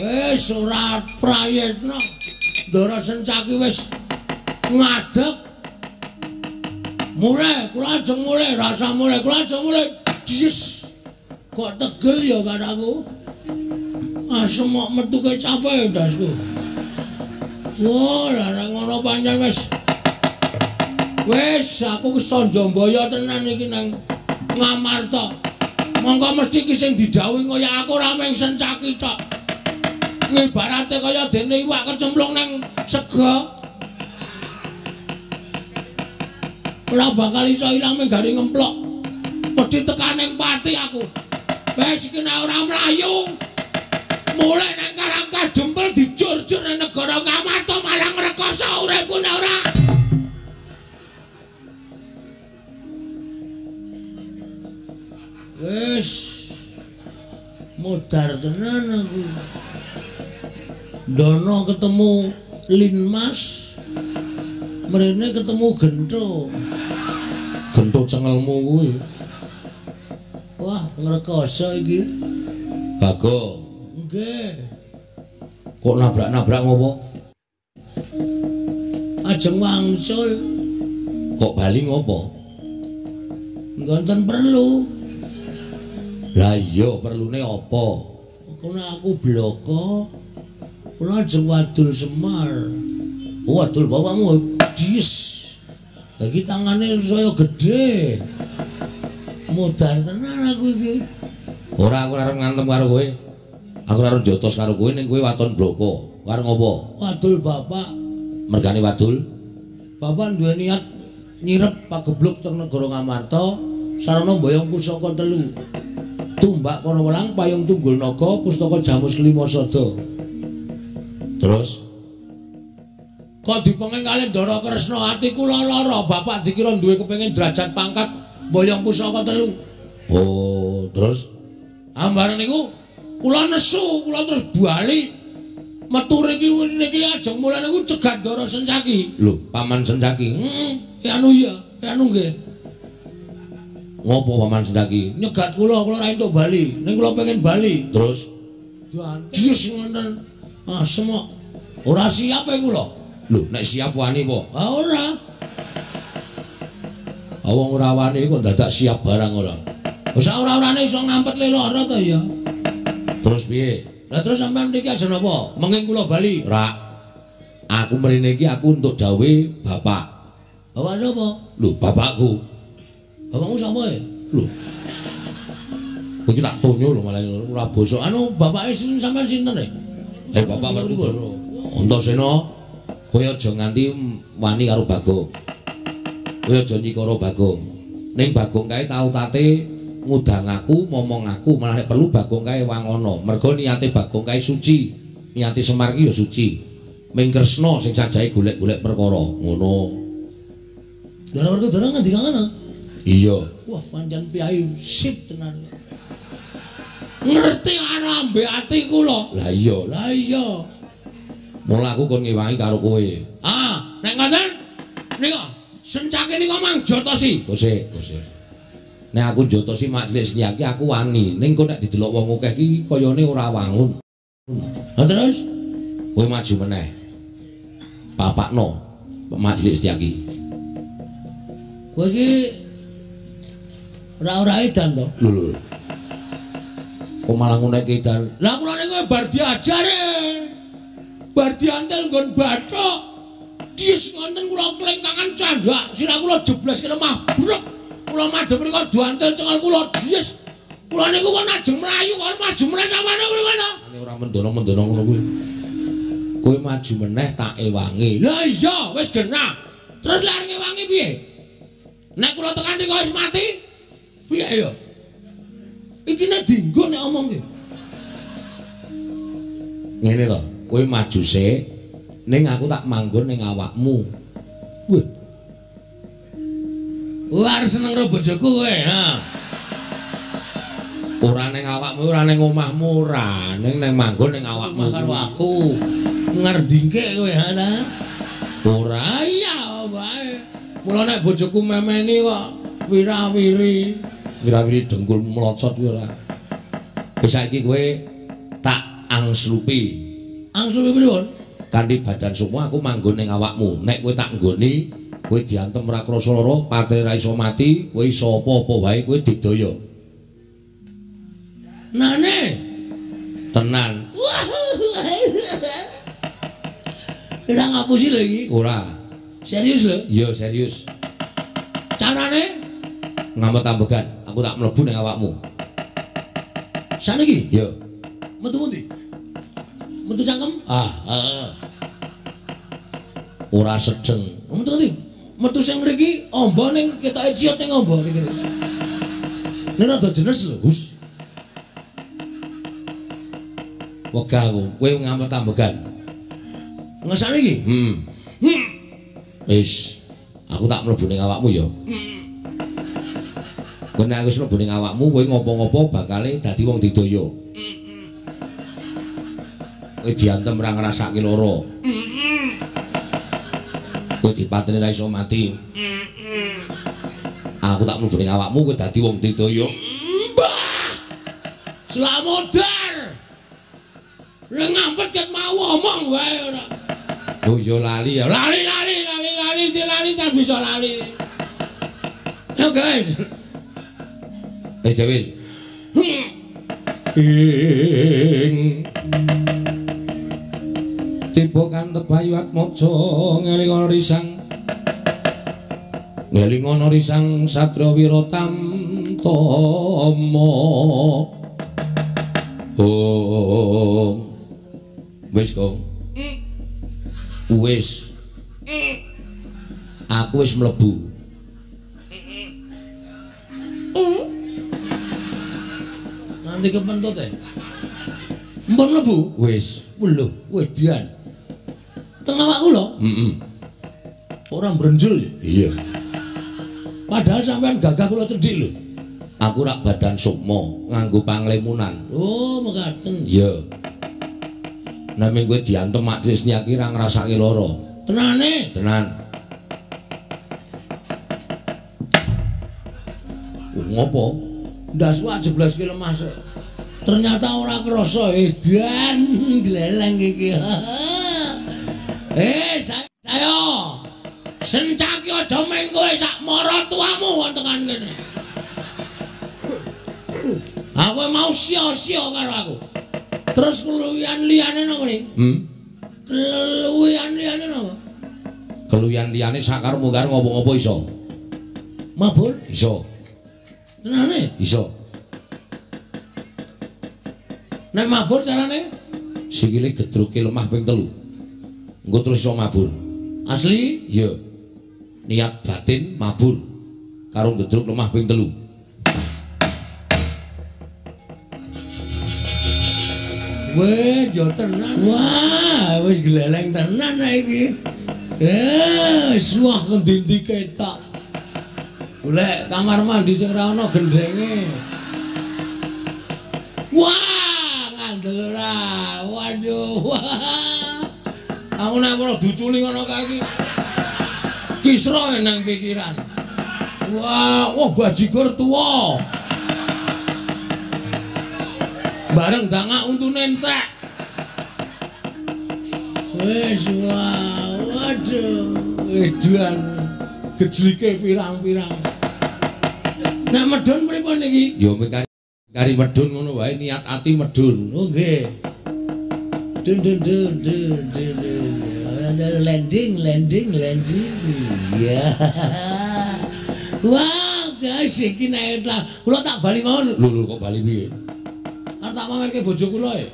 Wis ora prayitna. Ndara Sencaki wis ngadeg. Mulih, kula ajeng mulih, rasa mulih, kula ajeng mulih. Dies. Kok tegel ya karo aku. Asem mok metu kecape ndasku. Wah, lah nek ngono pancen wis. Wis aku kesonjombaya tenan iki nang Ngamarta. Mongko mesti iki sing didhawuhi kaya aku ora mung Sencaki tok. Ngibarate kaya dene iwak kecemplung nang sega. Ora bakal iso ilang mung gari ngemplok. Mesti tekan ning pati aku. Wis iki nek ora mlayu. Mulih nang Karang Kadempel dijur-jur nang negara Ngamarta malah ngrekoso uripku nek ora. Wis modar tenan aku. Ndono ketemu Linmas, mrene ketemu Gentho. Gentho cengelmu kuwi. Wah, ngrekoso iki. Bagong. Nggih. Kok nabrak-nabrak ngopo? Ajeng wangsul. Kok bali ngopo? Nggonten perlu. Lah iya perlune apa? Kono aku bloko. Kula ajeng wadul Semar. Oh, wadul bapakmu dies. Lah iki tangane saya gedhe. Modar tenan aku iki. Ora, aku ora arep ngantem karo kowe. Aku ora arep jotos karo kowe ning kowe waton bloko. Karo ngopo? Wadul bapak. Mergane wadul? Bapak duwe niat nyirep pagebluk teng negara Ngamarta sarana mboyong pusaka telu. Tumbak Karawelang, Payung Tunggul Naga, Pustaka Jamus Lima Sada. Terus kok dipenging kalih Ndara Kresna ati kula lara, bapak dikira duwe kepengin derajat pangkat mboyong pusaka telu. Oh, terus ambar niku kula nesu, kula terus bali metu riki niki ajeng mulih niku cegat Ndara Sencaki. Lho, Paman Sencaki. Heeh, anu iya, anu nggih. Ngopo Paman Sencaki? Nyegat kula, kula ora entuk bali. Ning kula pengen bali. Terus dies ngoten. Asem kok. Ora siap e kula. Lho, nek siap wani apa? Ah ora. Wong ora wani kok dadak siap barang ora. Wis ora-orane iso ngampet le lara to ya. Terus piye? Lah terus sampean mriki aja napa? Menging kula bali. Ora. Aku mrene iki aku entuk dawuhe bapak. Bapak sapa? Lho, bapakku. Bapakmu sapa e? Lho. Kowe iki tak tonyo lho malah ora bosok. Anu bapake sinten sampean sinten e? Eh bapak Werkudara. Antasena, kowe aja nganti wani karo Bagong. Kowe aja nyikara Bagong. Ning Bagong kae tau tate ngudang aku, momong aku, malah nek perlu Bagong kae wangono. Mergo niate Bagong kae suci. Niate Semar ki ya suci. Ming Kresna sing sajahe golek-golek perkara. Ngono. Ndara Werkudara ngendika ngono? Iya. Wah, pancen piyai sip tenan. Ngerti lambe ati kula. Lah iya, lah iya. Mula aku kon ngewangi karo kowe. Ah, nek ngoten nika Sencaki nika mang jotosi. Kose, kose. Nek aku jotosi majelis niki aku wani, ning kok nek didelok wong akeh iki kayane ora wangun. Lah terus kowe maju meneh. Papakno majelis niki. Kowe iki ora-ora edan to? Lho lho. Kok malah ngunekke edan? Lah kula niku bar diajare. Bar diantel nggon bathok. Dies ngonten kula klengkangan candhak, sirah kula jeblas ke lemah. Brek. Kula madhep mriku diantel cengal kula dies. Kula niku kok ajeng mlayu kok maju meneh sampeyan kuwi to. Ora mendono-mendono ngono kuwi. Kowe maju meneh tak ewangi. Lah iya, wis genah. Terus lek ngewangi piye? Nek kula tekan niku wis mati, piye ya? Iki nek dinggo nek omong ki. Ngene to, kowe maju sik, ning aku tak manggon ning awakmu. Wah. Wah, arep seneng karo bojoku kowe, ha. Ora ning awakmu, ora ning omahmu, ora ning nang manggon ning awakmu karo aku. Ngerdingke kowe, ha ta? Ora iya wae. Mula nek bojoku memeni kok wirawiri, wirawiri dengkul mlocot kuwi ora. Wis saiki kowe tak angslupi. Angslupi pripun? Kanthi badan sukma aku manggon ning awakmu. Nek kowe tak nggoni, kowe diantem ora krasa lara, patene ra iso mati, kowe iso apa-apa wae kowe didaya. Nane? Tenan. Ora ngapusi lho iki? Ora. Serius lho? Iya, serius. Carane? Ngamet ambegan, aku tak mlebu ning awakmu. Saniki? Iya. Metu pundi? Metu cangkem? Ah, heeh. Ora sedeng. Metu pundi? Metu sing mriki amba ning ketoke ciut ning amba niki. Nek rada jenes lho, Gus. Wegah aku, kowe ngamet ambegan. Ngesane iki? Heeh. Wis, aku tak mlebu ning awakmu ya. Kowe nek wis mlebu ning awakmu, kowe ngopo-ngopo bakale dadi wong didaya. Kowe diantem ora ngrasake lara. Kowe dipateni ra iso mati. Aku tak mlebu ning awakmu, kowe dadi wong didaya. Mbah! Slamodar! Lah ngampet ket mau omong wae ora. Oh ya lali ya. Lali lali lali lali lali tak bisa lali. Yo guys. Wis wis. Ing tiba kantep Bayu Atmaja ngelingono risang. Ngelingono risang Satria Wiratamtama. Oh. Wis, Gong. Wis. Aku wis mlebu. Nanti kepentut e. Mpun mlebu? Wis. Lho, wedian. Teng awakku lho. Heeh. Ora mbrenjul ya? Iya. Padahal sampean gagah kula cendhik lho. Aku rak badan sukma nganggo panglemunan. Oh, mekaten. Iya. Naming kowe diantem Mak Trisnia ki ra ngrasake lara. Tenane? Tenan. Ngopo? Ndasku jebleske lemah sik. Ternyata ora krasa edan gleleng iki. Saya sencaki aja meng kowe sak maratuamu wonten tekan kene. Aku mau sia-sia karo aku. Terus keluwihan liyane napa ning? Keluwihan liyane napa? Keluwihan liyane sakarepmu karo ngopo-ngopo iso. Mabur? Iso. Tenane? Iso. Nek mabur carane? Sikile gedruke lemah ping 3. Engko terus iso mabur. Asli? Iya. Niat batin mabur karo gedruk lemah ping 3. Weh, yo tenan. Wah, wis gleleng tenan iki. Wah ngendi-endi ketok. Golek kamar mandi sing ora ana gendhenge. Wah, ngandel ora. Waduh. Aku nek ora duculi ngono kae iki. Kisra nang pikiran. Wah, wah bajigur tuwa. Bareng dangak untune entek. Wis wah, waduh, edan gejlike pirang-pirang. Nek medhun pripun iki? Ya kari medhun ngono wae, niat ati medhun. Oh nggih. Dun dun dun dun dun dun. Landing landing landing. Ya. Wah, guys iki nek kula tak bali mawon. Lho lho kok bali piye? Arep tak pamerke bojo kula e.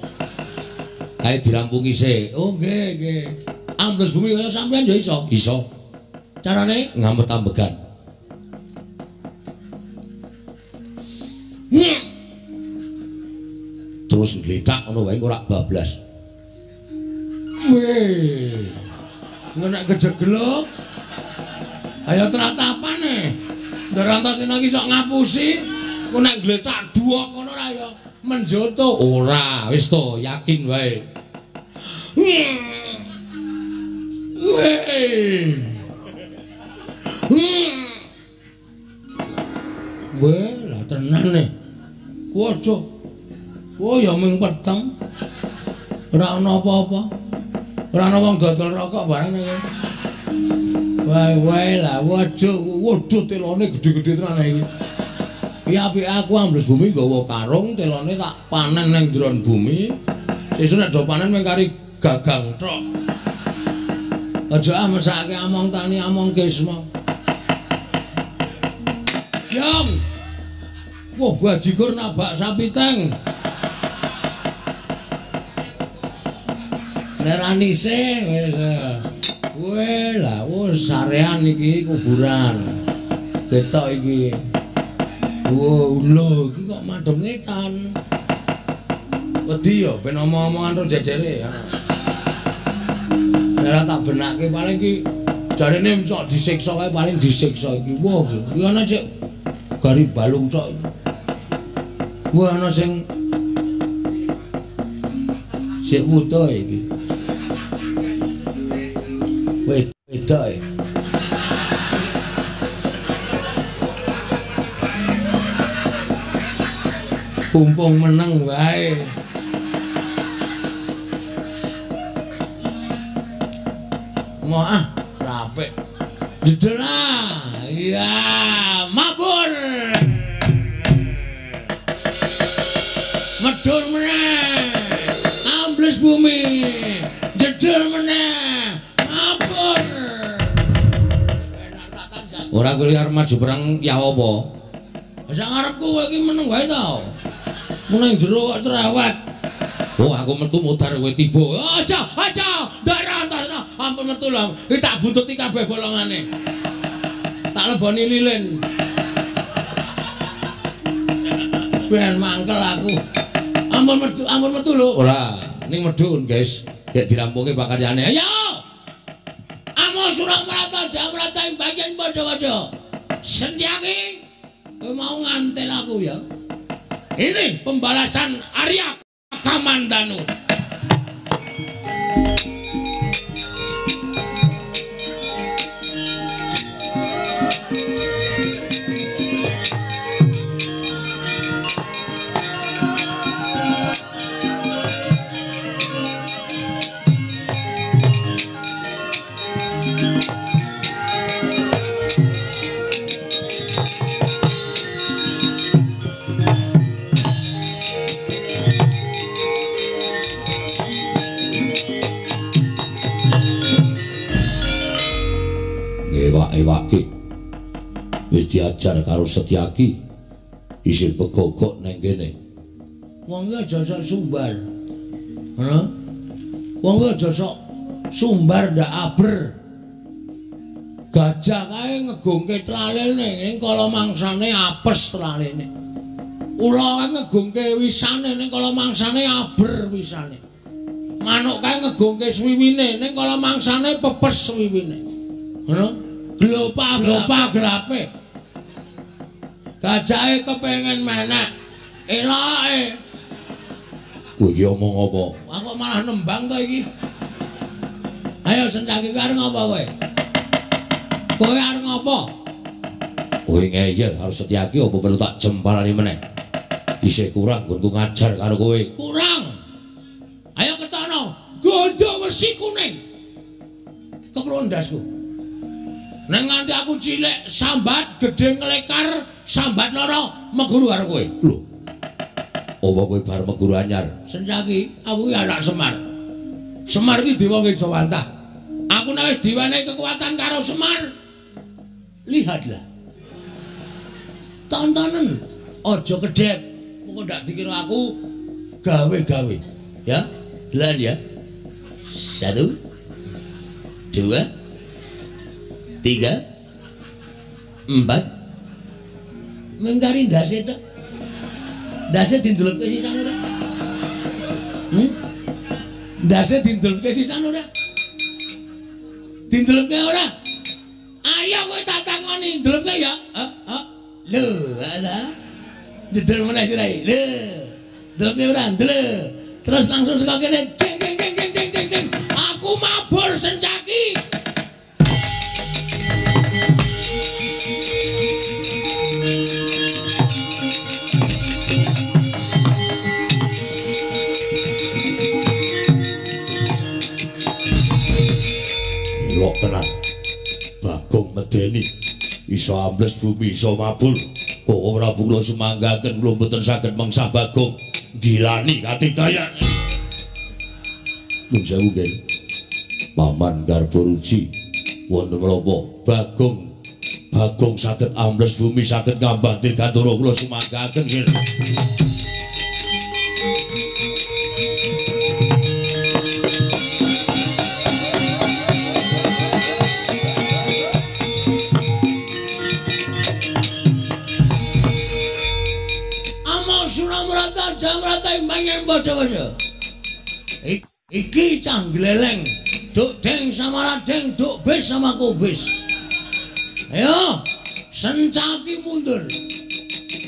Kae dirampungi sik. Oh nggih nggih. Ambles bumi kaya sampean ya iso. Iso. Carane ngamet ambegan. Terus ngletak ngono wae ora bablas. Weh. Nek kejeglok. Ayo tratapane. Ndara Antasena iki sok ngapusi. Ku nek ngletak duwok ngono ora ya menjoto. Ora, wis to, yakin wae. Weh. Weh, lah tenan e. Waduh. Oh ya mung peteng. Ora ana apa-apa. Ora ana wong dodol rokok barang iki. Wae wae lah waduh, waduh telone gedhe-gedhe tenan iki. Iki apike aku ambles bumi nggawa karung, telone tak panen ning jero bumi. Sesuk nek do panen mung kari gagang tok. Aja ah mesake among tani among kisma. Yang. Wah, bajigur nabak sapi teng. Neranise wis. Kowe lah wis sarean iki kuburan. Ketok iki. Wo lho iki kok madhep ngetan. Wedi ya ben omong-omongan ro jejere ya. Ora tak benake paling iki jarene sok disiksa kae paling disiksa iki. Wah, iki ana sik gari balung tok. Wah ana sing sik wuta iki. Wedok. Pumpung meneng wae. Mau ah, rapik. Jedel ah. Iya, mabur. Medhun meneh. Ambles bumi. Jedel meneh. Mabur. Ora kuwi arep maju perang ya apa? Sak ngarepku kowe iki meneng wae to. Meneng jero kok cerewet. Oh, aku metu modar kowe tiba. Aja, aja. Ndak ra, ampun metu lho. Iki tak buntuti kabeh bolongane. Tak leboni lilin. Ben mangkel aku. Ampun metu lho. Ora, ning medhun, guys. Gek dirampungke pakaryane. Ayo. Amo Suramarata Jamrata ing bagian padha-padha. Sentyaki kowe mau ngantel aku ya. Ini pembalasan Arya Kamandanu. Ewake wis diajar karo Setyaki isih begogok nang kene. Wong iki aja sok sumbar. Ngono. Wong iki aja sok sumbar ndak aber. Gajah kae ngegungke tlalene ning kala mangsane apes tlalene. Ula kae ngegungke wisane ning kala mangsane aber wisane. Manuk kae ngegungke swiwine ning kala mangsane pepes swiwine. Ngono. Glopa-glopa glape. Gajahe kepengin menek. Eloke. Kowe iki omong apa? Aku malah nembang to iki. Ayo Sencaki kowe arep ngopo kowe? Kowe arep ngopo? Kowe ngeyel karo Setyaki apa perlu tak jempalani meneh? Isih kurang nggonku ngajar karo kowe. Kurang. Ayo ketokno gondo wesi kuning. Kepro ndasku. Neng nganti aku cilik sambat gedhe nglekar sambat lara meguru karo kowe. Lho. Apa kowe bar meguru anyar? Sencaki, aku iki anak Semar. Semar iki dewa Ngejawantah. Aku nek wis diwenehi kekuatan karo Semar. Lihatlah. Tontonen, aja kedhep. Mengko ndak dikira aku gawe-gawe. Ya, delan ya. 1 2 3 4 mengkari ndase tok. Ndase dindelepke sisane tok. Ndase dindulke sisan ora? Dindulke ora? Ayo kowe tak takoni, ndulke ya. Heeh. Lho, ala. Jedul meneh sirahe. Lho. Ndulke ora? Ndle. Terus langsung saka kene ding ding ding ding ding ding ding. Aku mabur Sencaki. Elok tenan. Bagong medeni. Iso ambles bumi, iso mabur. Koko Prabu kula sumanggaken kula mboten saged mengsah Bagong. Gilani katidayan. Nuwun sewu nggih. Paman Garba Ruci wonten menapa Bagong Bagong saged ambles bumi, saged ngambah dirgantara kula sumanggaken nggih. Padha-padha. Iki cah gleleng, duk deng sama radeng, duk bis sama kubis. Ayo, Sencaki mundur.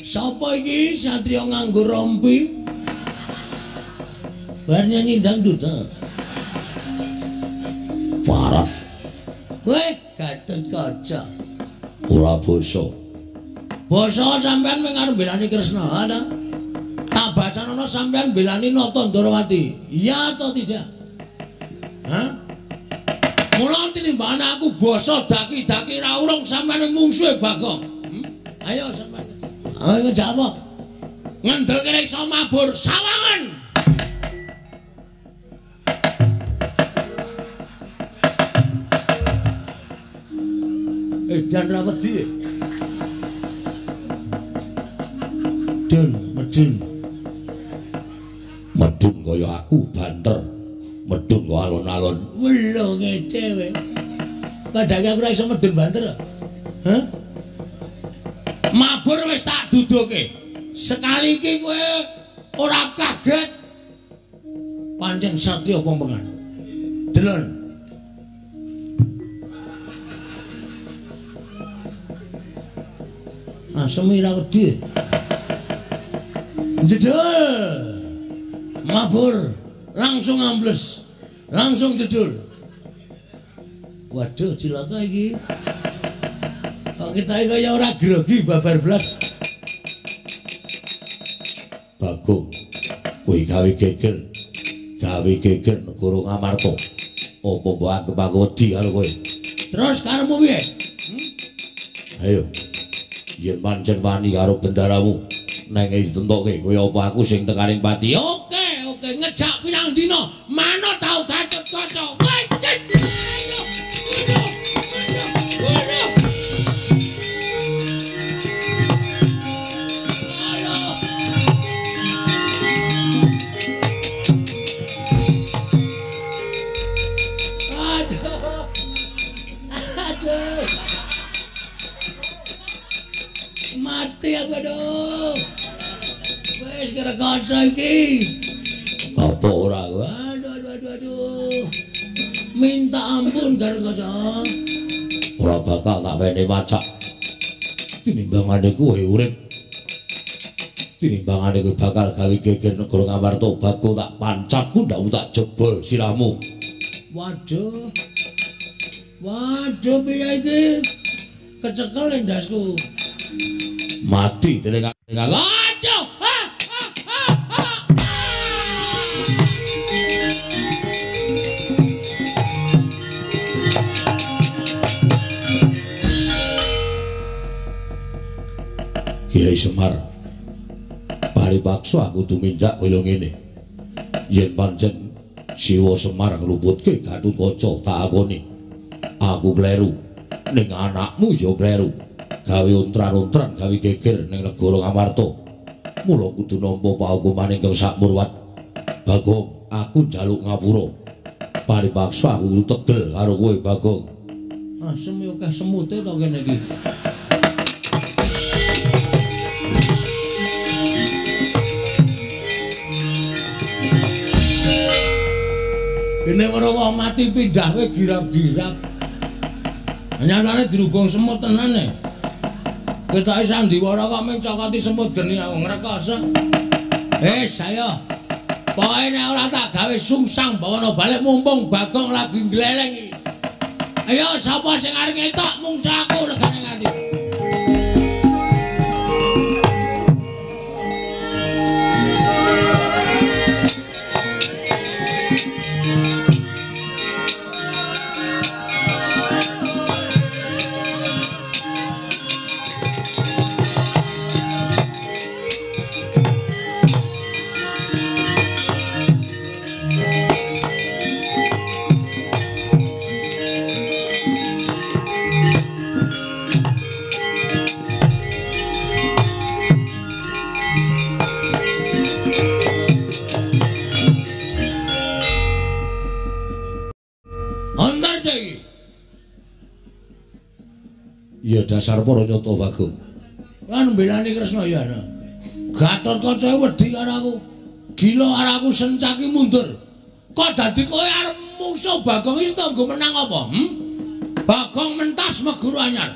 Sapa iki satriya nganggo rompi? Bar nyanyi dangdut ta. Parah. Weh, Gatotkaca. Ora basa. Basa sampean mung arep mbelani Kresna, ha ta? Tabasanono sampean belani Nata Ndorowati. Iya atau tidak? Hah? Mula tinimbangane aku basa daki-daki ra urung sampean mungsuhe Bagong. Ayo sampean. Ayo ngejak apa? Ngendelke ra iso mabur sawangan. Edan ra wedi. Dun, medun. Medun kaya aku banter, medun kok alon-alon. Welo ngece kowe. Padahal aku ora iso medun banter. Hah? Mabur wis tak duduke. Sekali iki kowe ora kaget. Pancen satya pompengan. Delon. Asem ora wedi. Jedul. Mabur langsung ambles, langsung jedul. Waduh, cilaka iki. Kok kita kaya ora grogi babar blas. Bagong, kowe gawe geger negara Ngamarta. Apa mbok anggep aku wedi karo kowe? Terus karepmu piye? Ayo. Yen pancen wani karo bendaramu, neng ditentokke kaya apa aku sing tekaning pati. Oke, oke, ngejak pirang dina, manut tau Gatotkaca. Aduh. Aduh. Mati aku aduh. Wis kira-kira iki. Apa ora kowe? Aduh aduh aduh aduh. Minta ampun Gatotkaca. Ora bakal tak wene macak. Tinimbangane kowe urip. Tinimbangane kowe bakal gawe geger negara Ngamarta, bakal tak pancat pundhakmu tak jebol sirahmu. Waduh. Waduh piye iki? Kecekel endasku. Mati dening aku. Aduh. Kiai Semar, paripaksa aku tumindak kaya ngene. Yen pancen Siwa Semar ngluputke Gatotkaca tak akoni. Aku kleru, ning anakmu ya kleru. Gawe ontran-ontran, gawe geger ning negara Ngamarta. Mula kudu nampa paukuman ingkang sakmurwat. Bagong, aku njaluk ngapura. Paripaksa aku tegel karo kowe, Bagong. Asem yo akeh semute to kene iki. Dene weruh wong mati pindah kowe girap-girap. Nyatane dirubung semut tenan e. Ketoke sandiwara kok mung cokoti semut geni aku ngrekoso. Wis ayo. Pokoke nek ora tak gawe sungsang bawana balik mumpung Bagong lagi ngleleng iki. Ayo sapa sing arep ngetok mungsa aku legane nganti. Ya dasar para nyata Bagong. Kan mbelani Kresna ya ana. Gatotkaca wedi karo aku. Gila karo aku sencaki mundur. Kok dadi kowe arep mungsuh Bagong iki tanggo menang apa? Bagong mentas meguru anyar.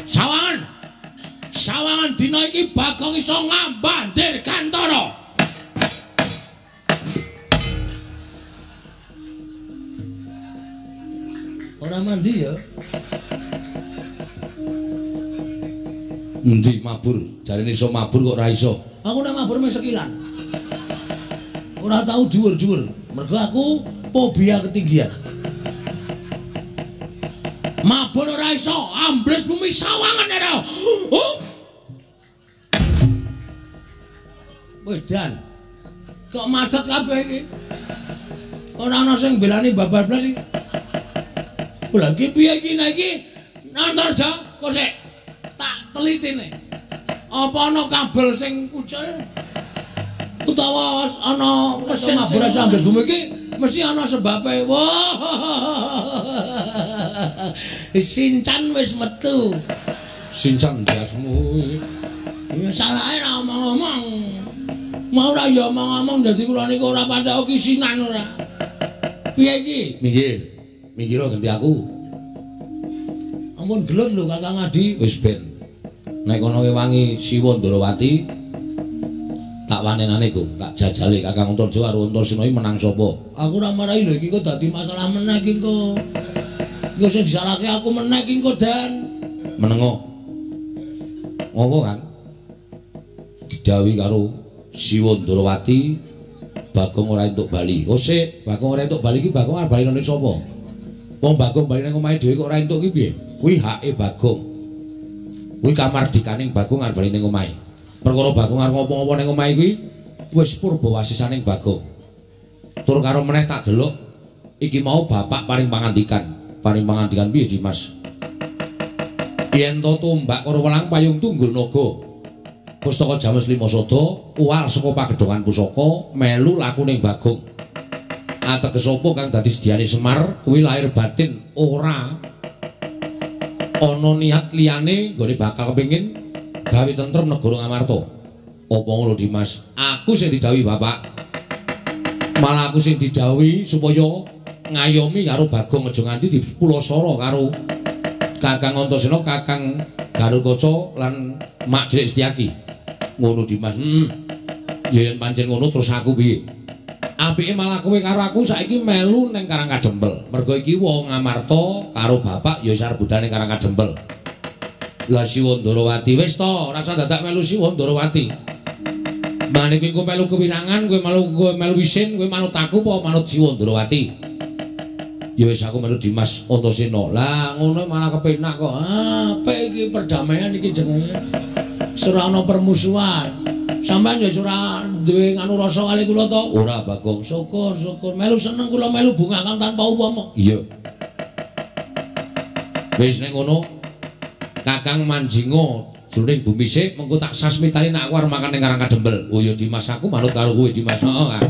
Sawangan. Sawangan dina iki Bagong iso ngambah Dirgantara. Ora mandi ya. Endi mabur? Jarene iso mabur kok ora iso. Aku nek mabur mung sekilan. Ora tau dhuwur-dhuwur. Mergo aku fobia ketinggian. Mabur ora iso, ambles bumi sawangan ora. Oh. Wedan. Kok macet kabeh iki? Ora ana sing mbelani babar blas iki. Lha iki piye iki nek iki? Antarja kok sik tak telitine. Apa ana kabel sing kucel? Utawa ana mesin mabur ambles bumi iki mesti ana sebabe. Wah. Sincan wis metu. Sincan ndasmu. Ya salahe ra omong-omong. Mau ora ya omong-omong dadi kula niku ora patek kisinan ora. Piye iki? Minggir. Minggir ganti aku. Ampun gelut lho Kakang Adi. Wis ben. Nek kono wewangi Siwa Ndorowati tak wanenane Gong, tak jajale Kakang Antarja karo Antasena iki menang sapa? Aku ora marahi lho iki kok dadi masalah meneh iki kok. Iki sing disalahke aku meneh iki kok Dan. Menengo. Ngopo Kang? Didhawuhi karo Siwa Ndorowati Bagong ora entuk bali. Oh sik, Bagong ora entuk bali iki Bagong arep bali nang sapa? Wong Bagong bali nang omahe dhewe kok ora entuk iki piye? Kuwi hake Bagong. Kuwi kamardikaning Bagong arep bali ning omahe. Perkara Bagong arep ngopo-ngopo ning omahe kuwi wis purba wasisaning Bagong. Tur karo meneh tak delok iki mau bapak paring pangandikan. Paring pangandikan piye Dimas? Yen to tombak karo welang payung tunggul naga. Pustaka James Lima Sada uwal saka pagedhongan pusaka melu lakuning Bagong. Ateges apa kang dadi sediane Semar kuwi lahir batin ora ana niat liyane nggone bakal kepengin gawe tentrem negara Ngamarta. Apa ngono Dimas? Aku sing didhawuhi bapak. Malah aku sing didhawuhi supaya ngayomi karo Bagong aja nganti dipulasara karo Kakang Antasena, Kakang Garukaca lan Mak Cilik Setyaki. Ngono Dimas. Ya yen pancen ngono terus aku piye? Apike malah kowe karo aku saiki melu ning Karang Kadempel. Mergo iki wong Ngamarta karo bapak ya wis arep budal ning Karang Kadempel. Lah Siwa Ndorowati wis to, ora usah dadak melu Siwa Ndorowati. Mane kowe engko melu kewirangan, kowe melu isin, kowe manut aku apa manut Siwa Ndorowati? Ya wis aku melu Dimas Antasena. Lah ngono malah kepenak kok. Ah, apik iki perdamaian iki jenenge. Ora ana permusuhan. Sampeyan ya ora duwe nganu rasa kali kula to? Ora Bagong. Syukur, syukur. Melu seneng kula melu bungah kang tanpa upama. Iya. Wis nek ngono Kakang manjinga jroning bumi sik mengko tak sasmitani nek aku arep makan ning Karang Kadempel. Oh ya Dimas aku manut karo kowe Dimas. Heeh, Kang.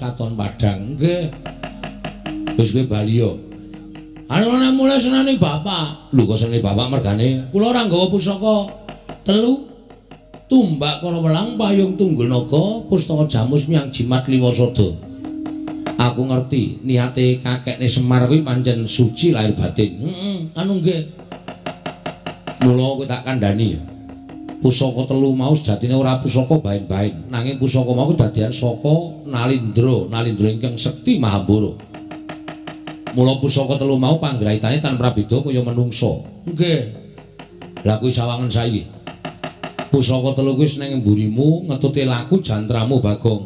katon padhang. Nggih. Wis kowe bali yo. Anu nek mulih senane bapak. Lho kok senane bapak mergane kula ora nggawa pusaka telu. Tumbak Karawelang, payung tunggul naga, pustaka jamus miang jimat lima sada. Aku ngerti niate kakekne Semar kuwi pancen suci lahir batin. Heeh, anu nggih. Mula kowe tak kandhani. Pusaka telu mau sejatine ora pusaka baen-baen, nanging pusaka mau kedadian saka Nalindra, Nalindra ingkang sekti Mahambara. Mula pusaka telu mau panggraitane tan prabeda kaya menungsa. Nggih. Lah kuwi sawangen saiki. Pusaka telu kuwi ning mburimu ngetute laku jantramu Bagong.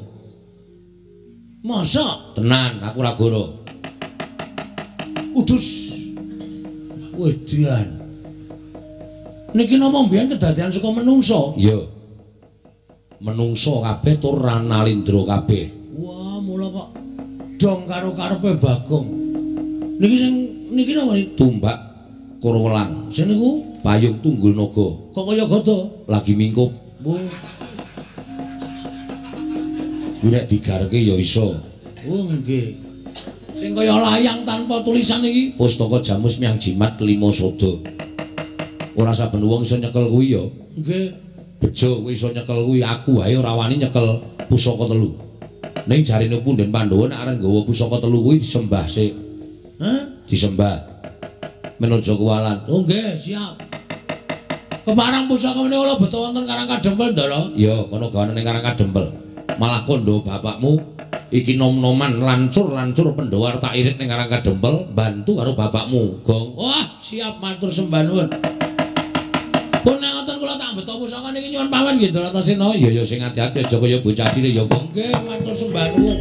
Masa? Tenan, aku ora goro. Udus. Wedian. Niki napa mbiyen kedadian saka menungsa? Iya. Menungsa kabeh tur Nalindra kabeh. Wah, mula kok dong karo karepe Bagong. Niki sing niki napa tumbak Karawelang. Sing niku payung tunggul naga. Kok kaya gada? Lagi mingkup. Oh. Kuwi nek digarke ya iso. Oh nggih. Sing kaya layang tanpa tulisan iki pustaka jamus miang jimat lima sada. Ora saben wong iso nyekel kuwi ya. Nggih. Bejo kowe iso nyekel kuwi, aku wae ora wani nyekel pusaka telu. Ning jarene punden Pandhawa nek arep nggawa pusaka telu kuwi disembah sik. Hah? Disembah. Menaja kuwalan. Oh nggih, siap. Keparang pusaka menika kula beto wonten Karang Kadempel, Ndara. Iya, kono gawane ning Karang Kadempel. Malah kandha bapakmu iki nom-noman lancur-lancur Pandhawa tak irit ning Karang Kadempel, bantu karo bapakmu, Gong. Wah, siap matur sembah nuwun. Pun nek ngoten kula tak beto pusaka niki nyuwun pamit nggih, Ndara Antasena. Iya ya sing ati-ati aja kaya bocah cilik ya, Gong. Nggih, matur sembah nuwun.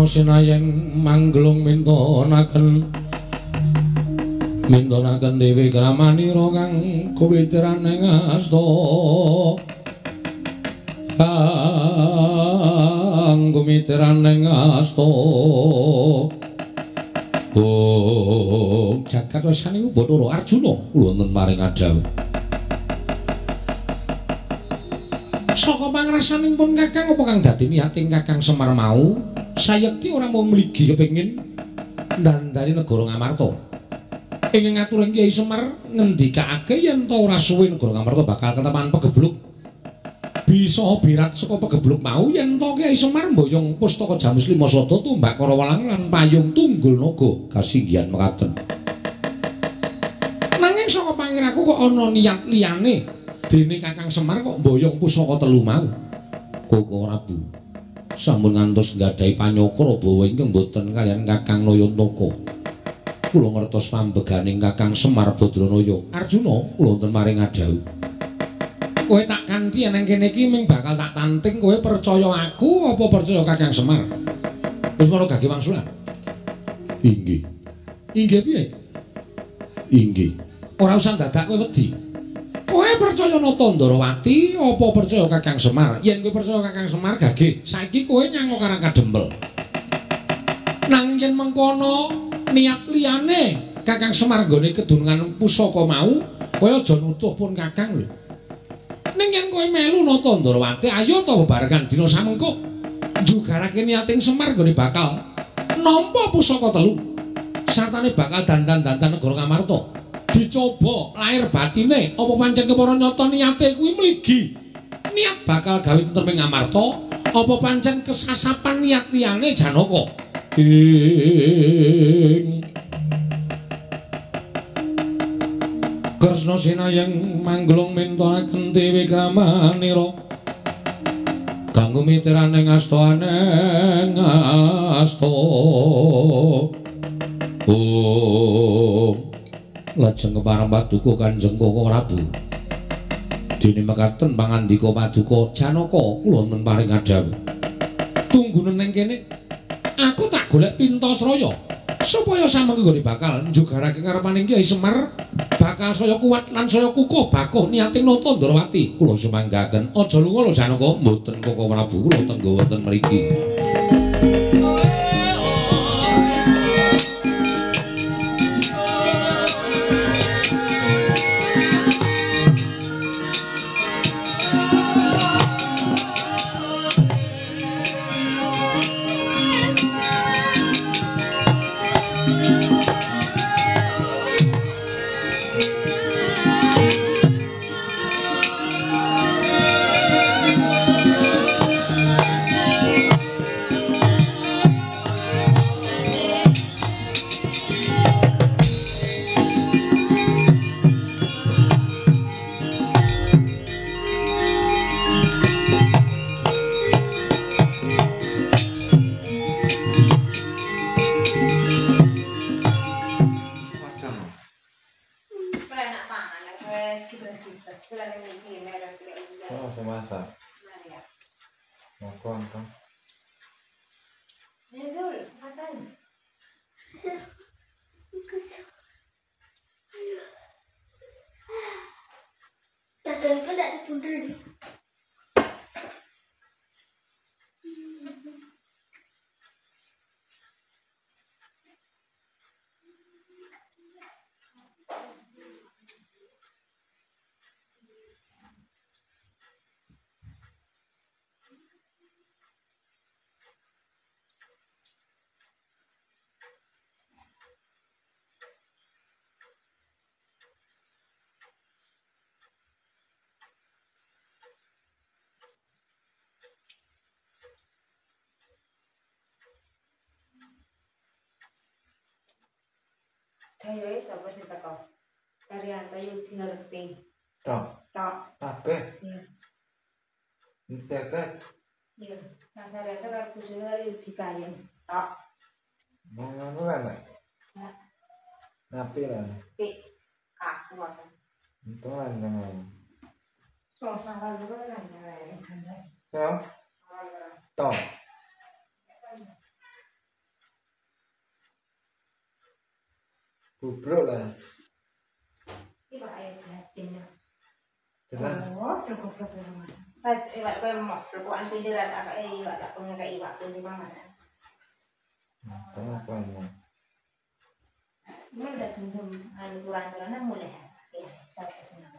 Sinayeng manggelung mintonaken mintonaken dewi kramanira kang kuwitiran ing asta kang kumitiran ing asta. Oh jagat wesane Bathara Arjuna kula wonten paring adhawuh. Saka pangrasaning pun Kakang apa kang dadi niating Kakang Semar mau sayekti ora mung mligi kepengin ndandani negara Ngamarta. Ing ngaturing Kyai Semar ngendikake yen ta ora suwe negara Ngamarta bakal ketepan pegebluk. Bisa birat saka pegebluk mau yen ta Kyai Semar mboyong pustaka Jamus Lima Sada tumbak Karawelang lan payung tunggul naga kasinggihan mekaten. Nanging saka pangiraku kok ana niat liyane dene Kakang Semar kok mboyong pusaka telu mau. Koko Prabu sampun ngantos nggadahi panyokra bawa ingkang boten kaliyan Kakang Nayantaka. Kula ngertos pambeganing Kakang Semar Badranaya. Arjuna kula wonten maring adhawuh. Kowe tak kanthi nang kene iki ming bakal tak tanting kowe percaya aku apa percaya Kakang Semar? Wis mara gage wangsulan. Inggih. Inggih piye? Inggih. Ora usah dadak kowe wedi. Kowe percaya Nata Ndarawati apa percaya Kakang Semar? Yen kowe percaya Kakang Semar gage, saiki kowe nyang Karang Kadempel. Nang yen mengkono niat liyane Kakang Semar nggone kedunungan pusaka mau, kowe aja nutuh pun Kakang lho. Ning Ning yen kowe melu nata Ndrawati, ayo ta bebarengan dina samengko njugarake niating Semar nggone bakal nampa pusaka telu. Sartane bakal dandan-dandan negara Ngamarta. Dicoba lahir batine apa pancen kepara nyata niate kuwi mligi. Niat bakal gawe tentrem ing Ngamarta apa pancen kesasapan niat liyane Janaka. Ing Kresna sinayeng mangglung mintoaken Dewi Kramanira kanggo mitirane ngasta ngasta. Om lajeng kepareng paduka Kanjeng Koko Prabu. Dene mekaten pangandika paduka Janaka kula men paring adhawuh. Tunggunen ning kene aku tak golek Pintasraya supaya samengko nggone bakal njugarake karepaning Kyai Semar bakal saya kuat lan saya kukuh bakuh niating nata Ndrawati. Kula sumanggaken aja lunga lho Janaka. Mboten Koko Prabu, kula tenggo wonten mriki. Dayoe sapa sing teko? Saryanto Yudi ngerti. Tok. Tok. Kabeh. Iya. Seket. Iya, Saryanto karo bojone karo Yudi kayen. Tok. Ngono lan. Napi lan. Pi. Aku aku. Untung lan jangan. So salah lu kan So. Tok. Bubruk lah. Iki pak air bacin. Tenan. Oh, goblok banget. Pas iwak kowe mau rokokan pinggir tak kei iwak tak punya kei iwak kuwi pangan. Tengah kono. Mulai dah tentu anu kurang-kurangnya mulai. Ya, saya senang.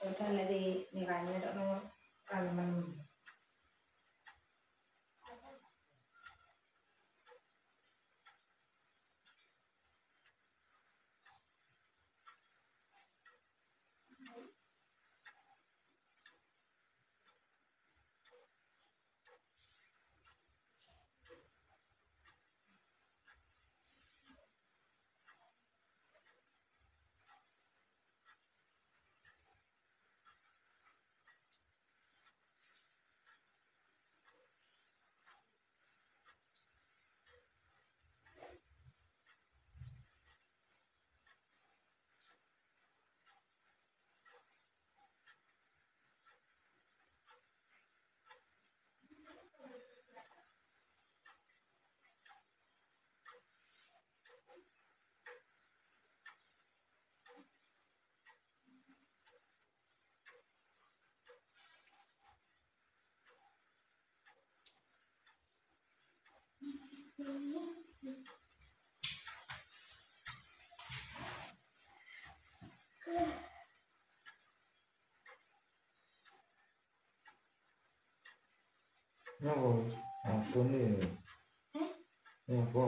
Kan nanti nikahnya tak mau kalem. Nyapa? Atune. Heh? Nyapa?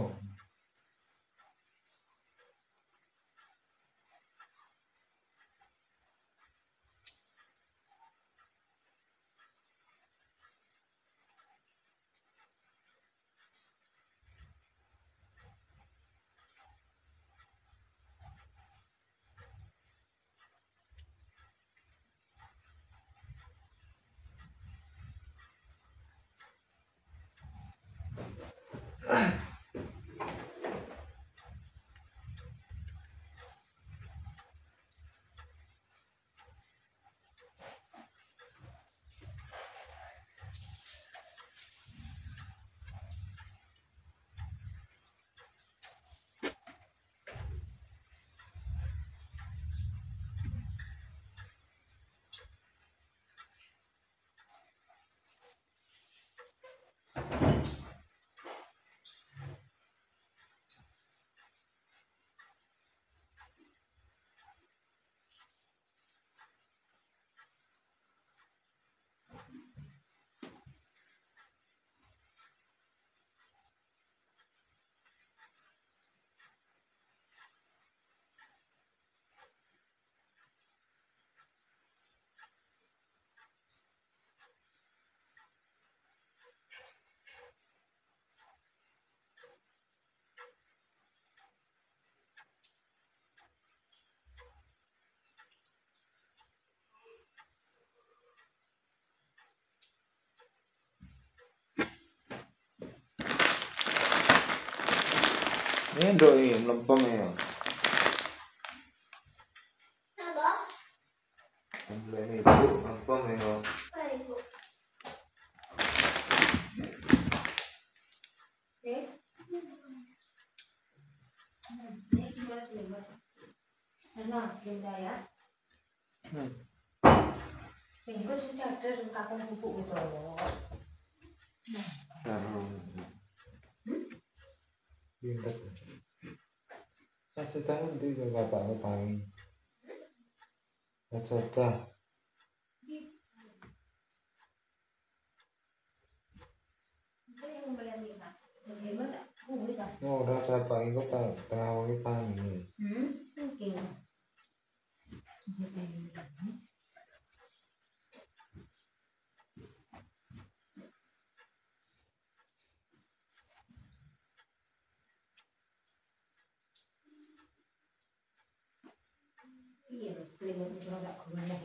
Ini nduk iki mlempem ya. Napa? Mlempem ibu mlempem ya. Ibu. Eh? Ini gimana selimut? Nah, benda ya. Ini kok sudah ada kakung pupuk gitu loh. Saja nanti ke bapakku tangi. Saja. Ora bapak iku tengah wengi tangi. Oke. Iya, selimut cuma tak guna ya.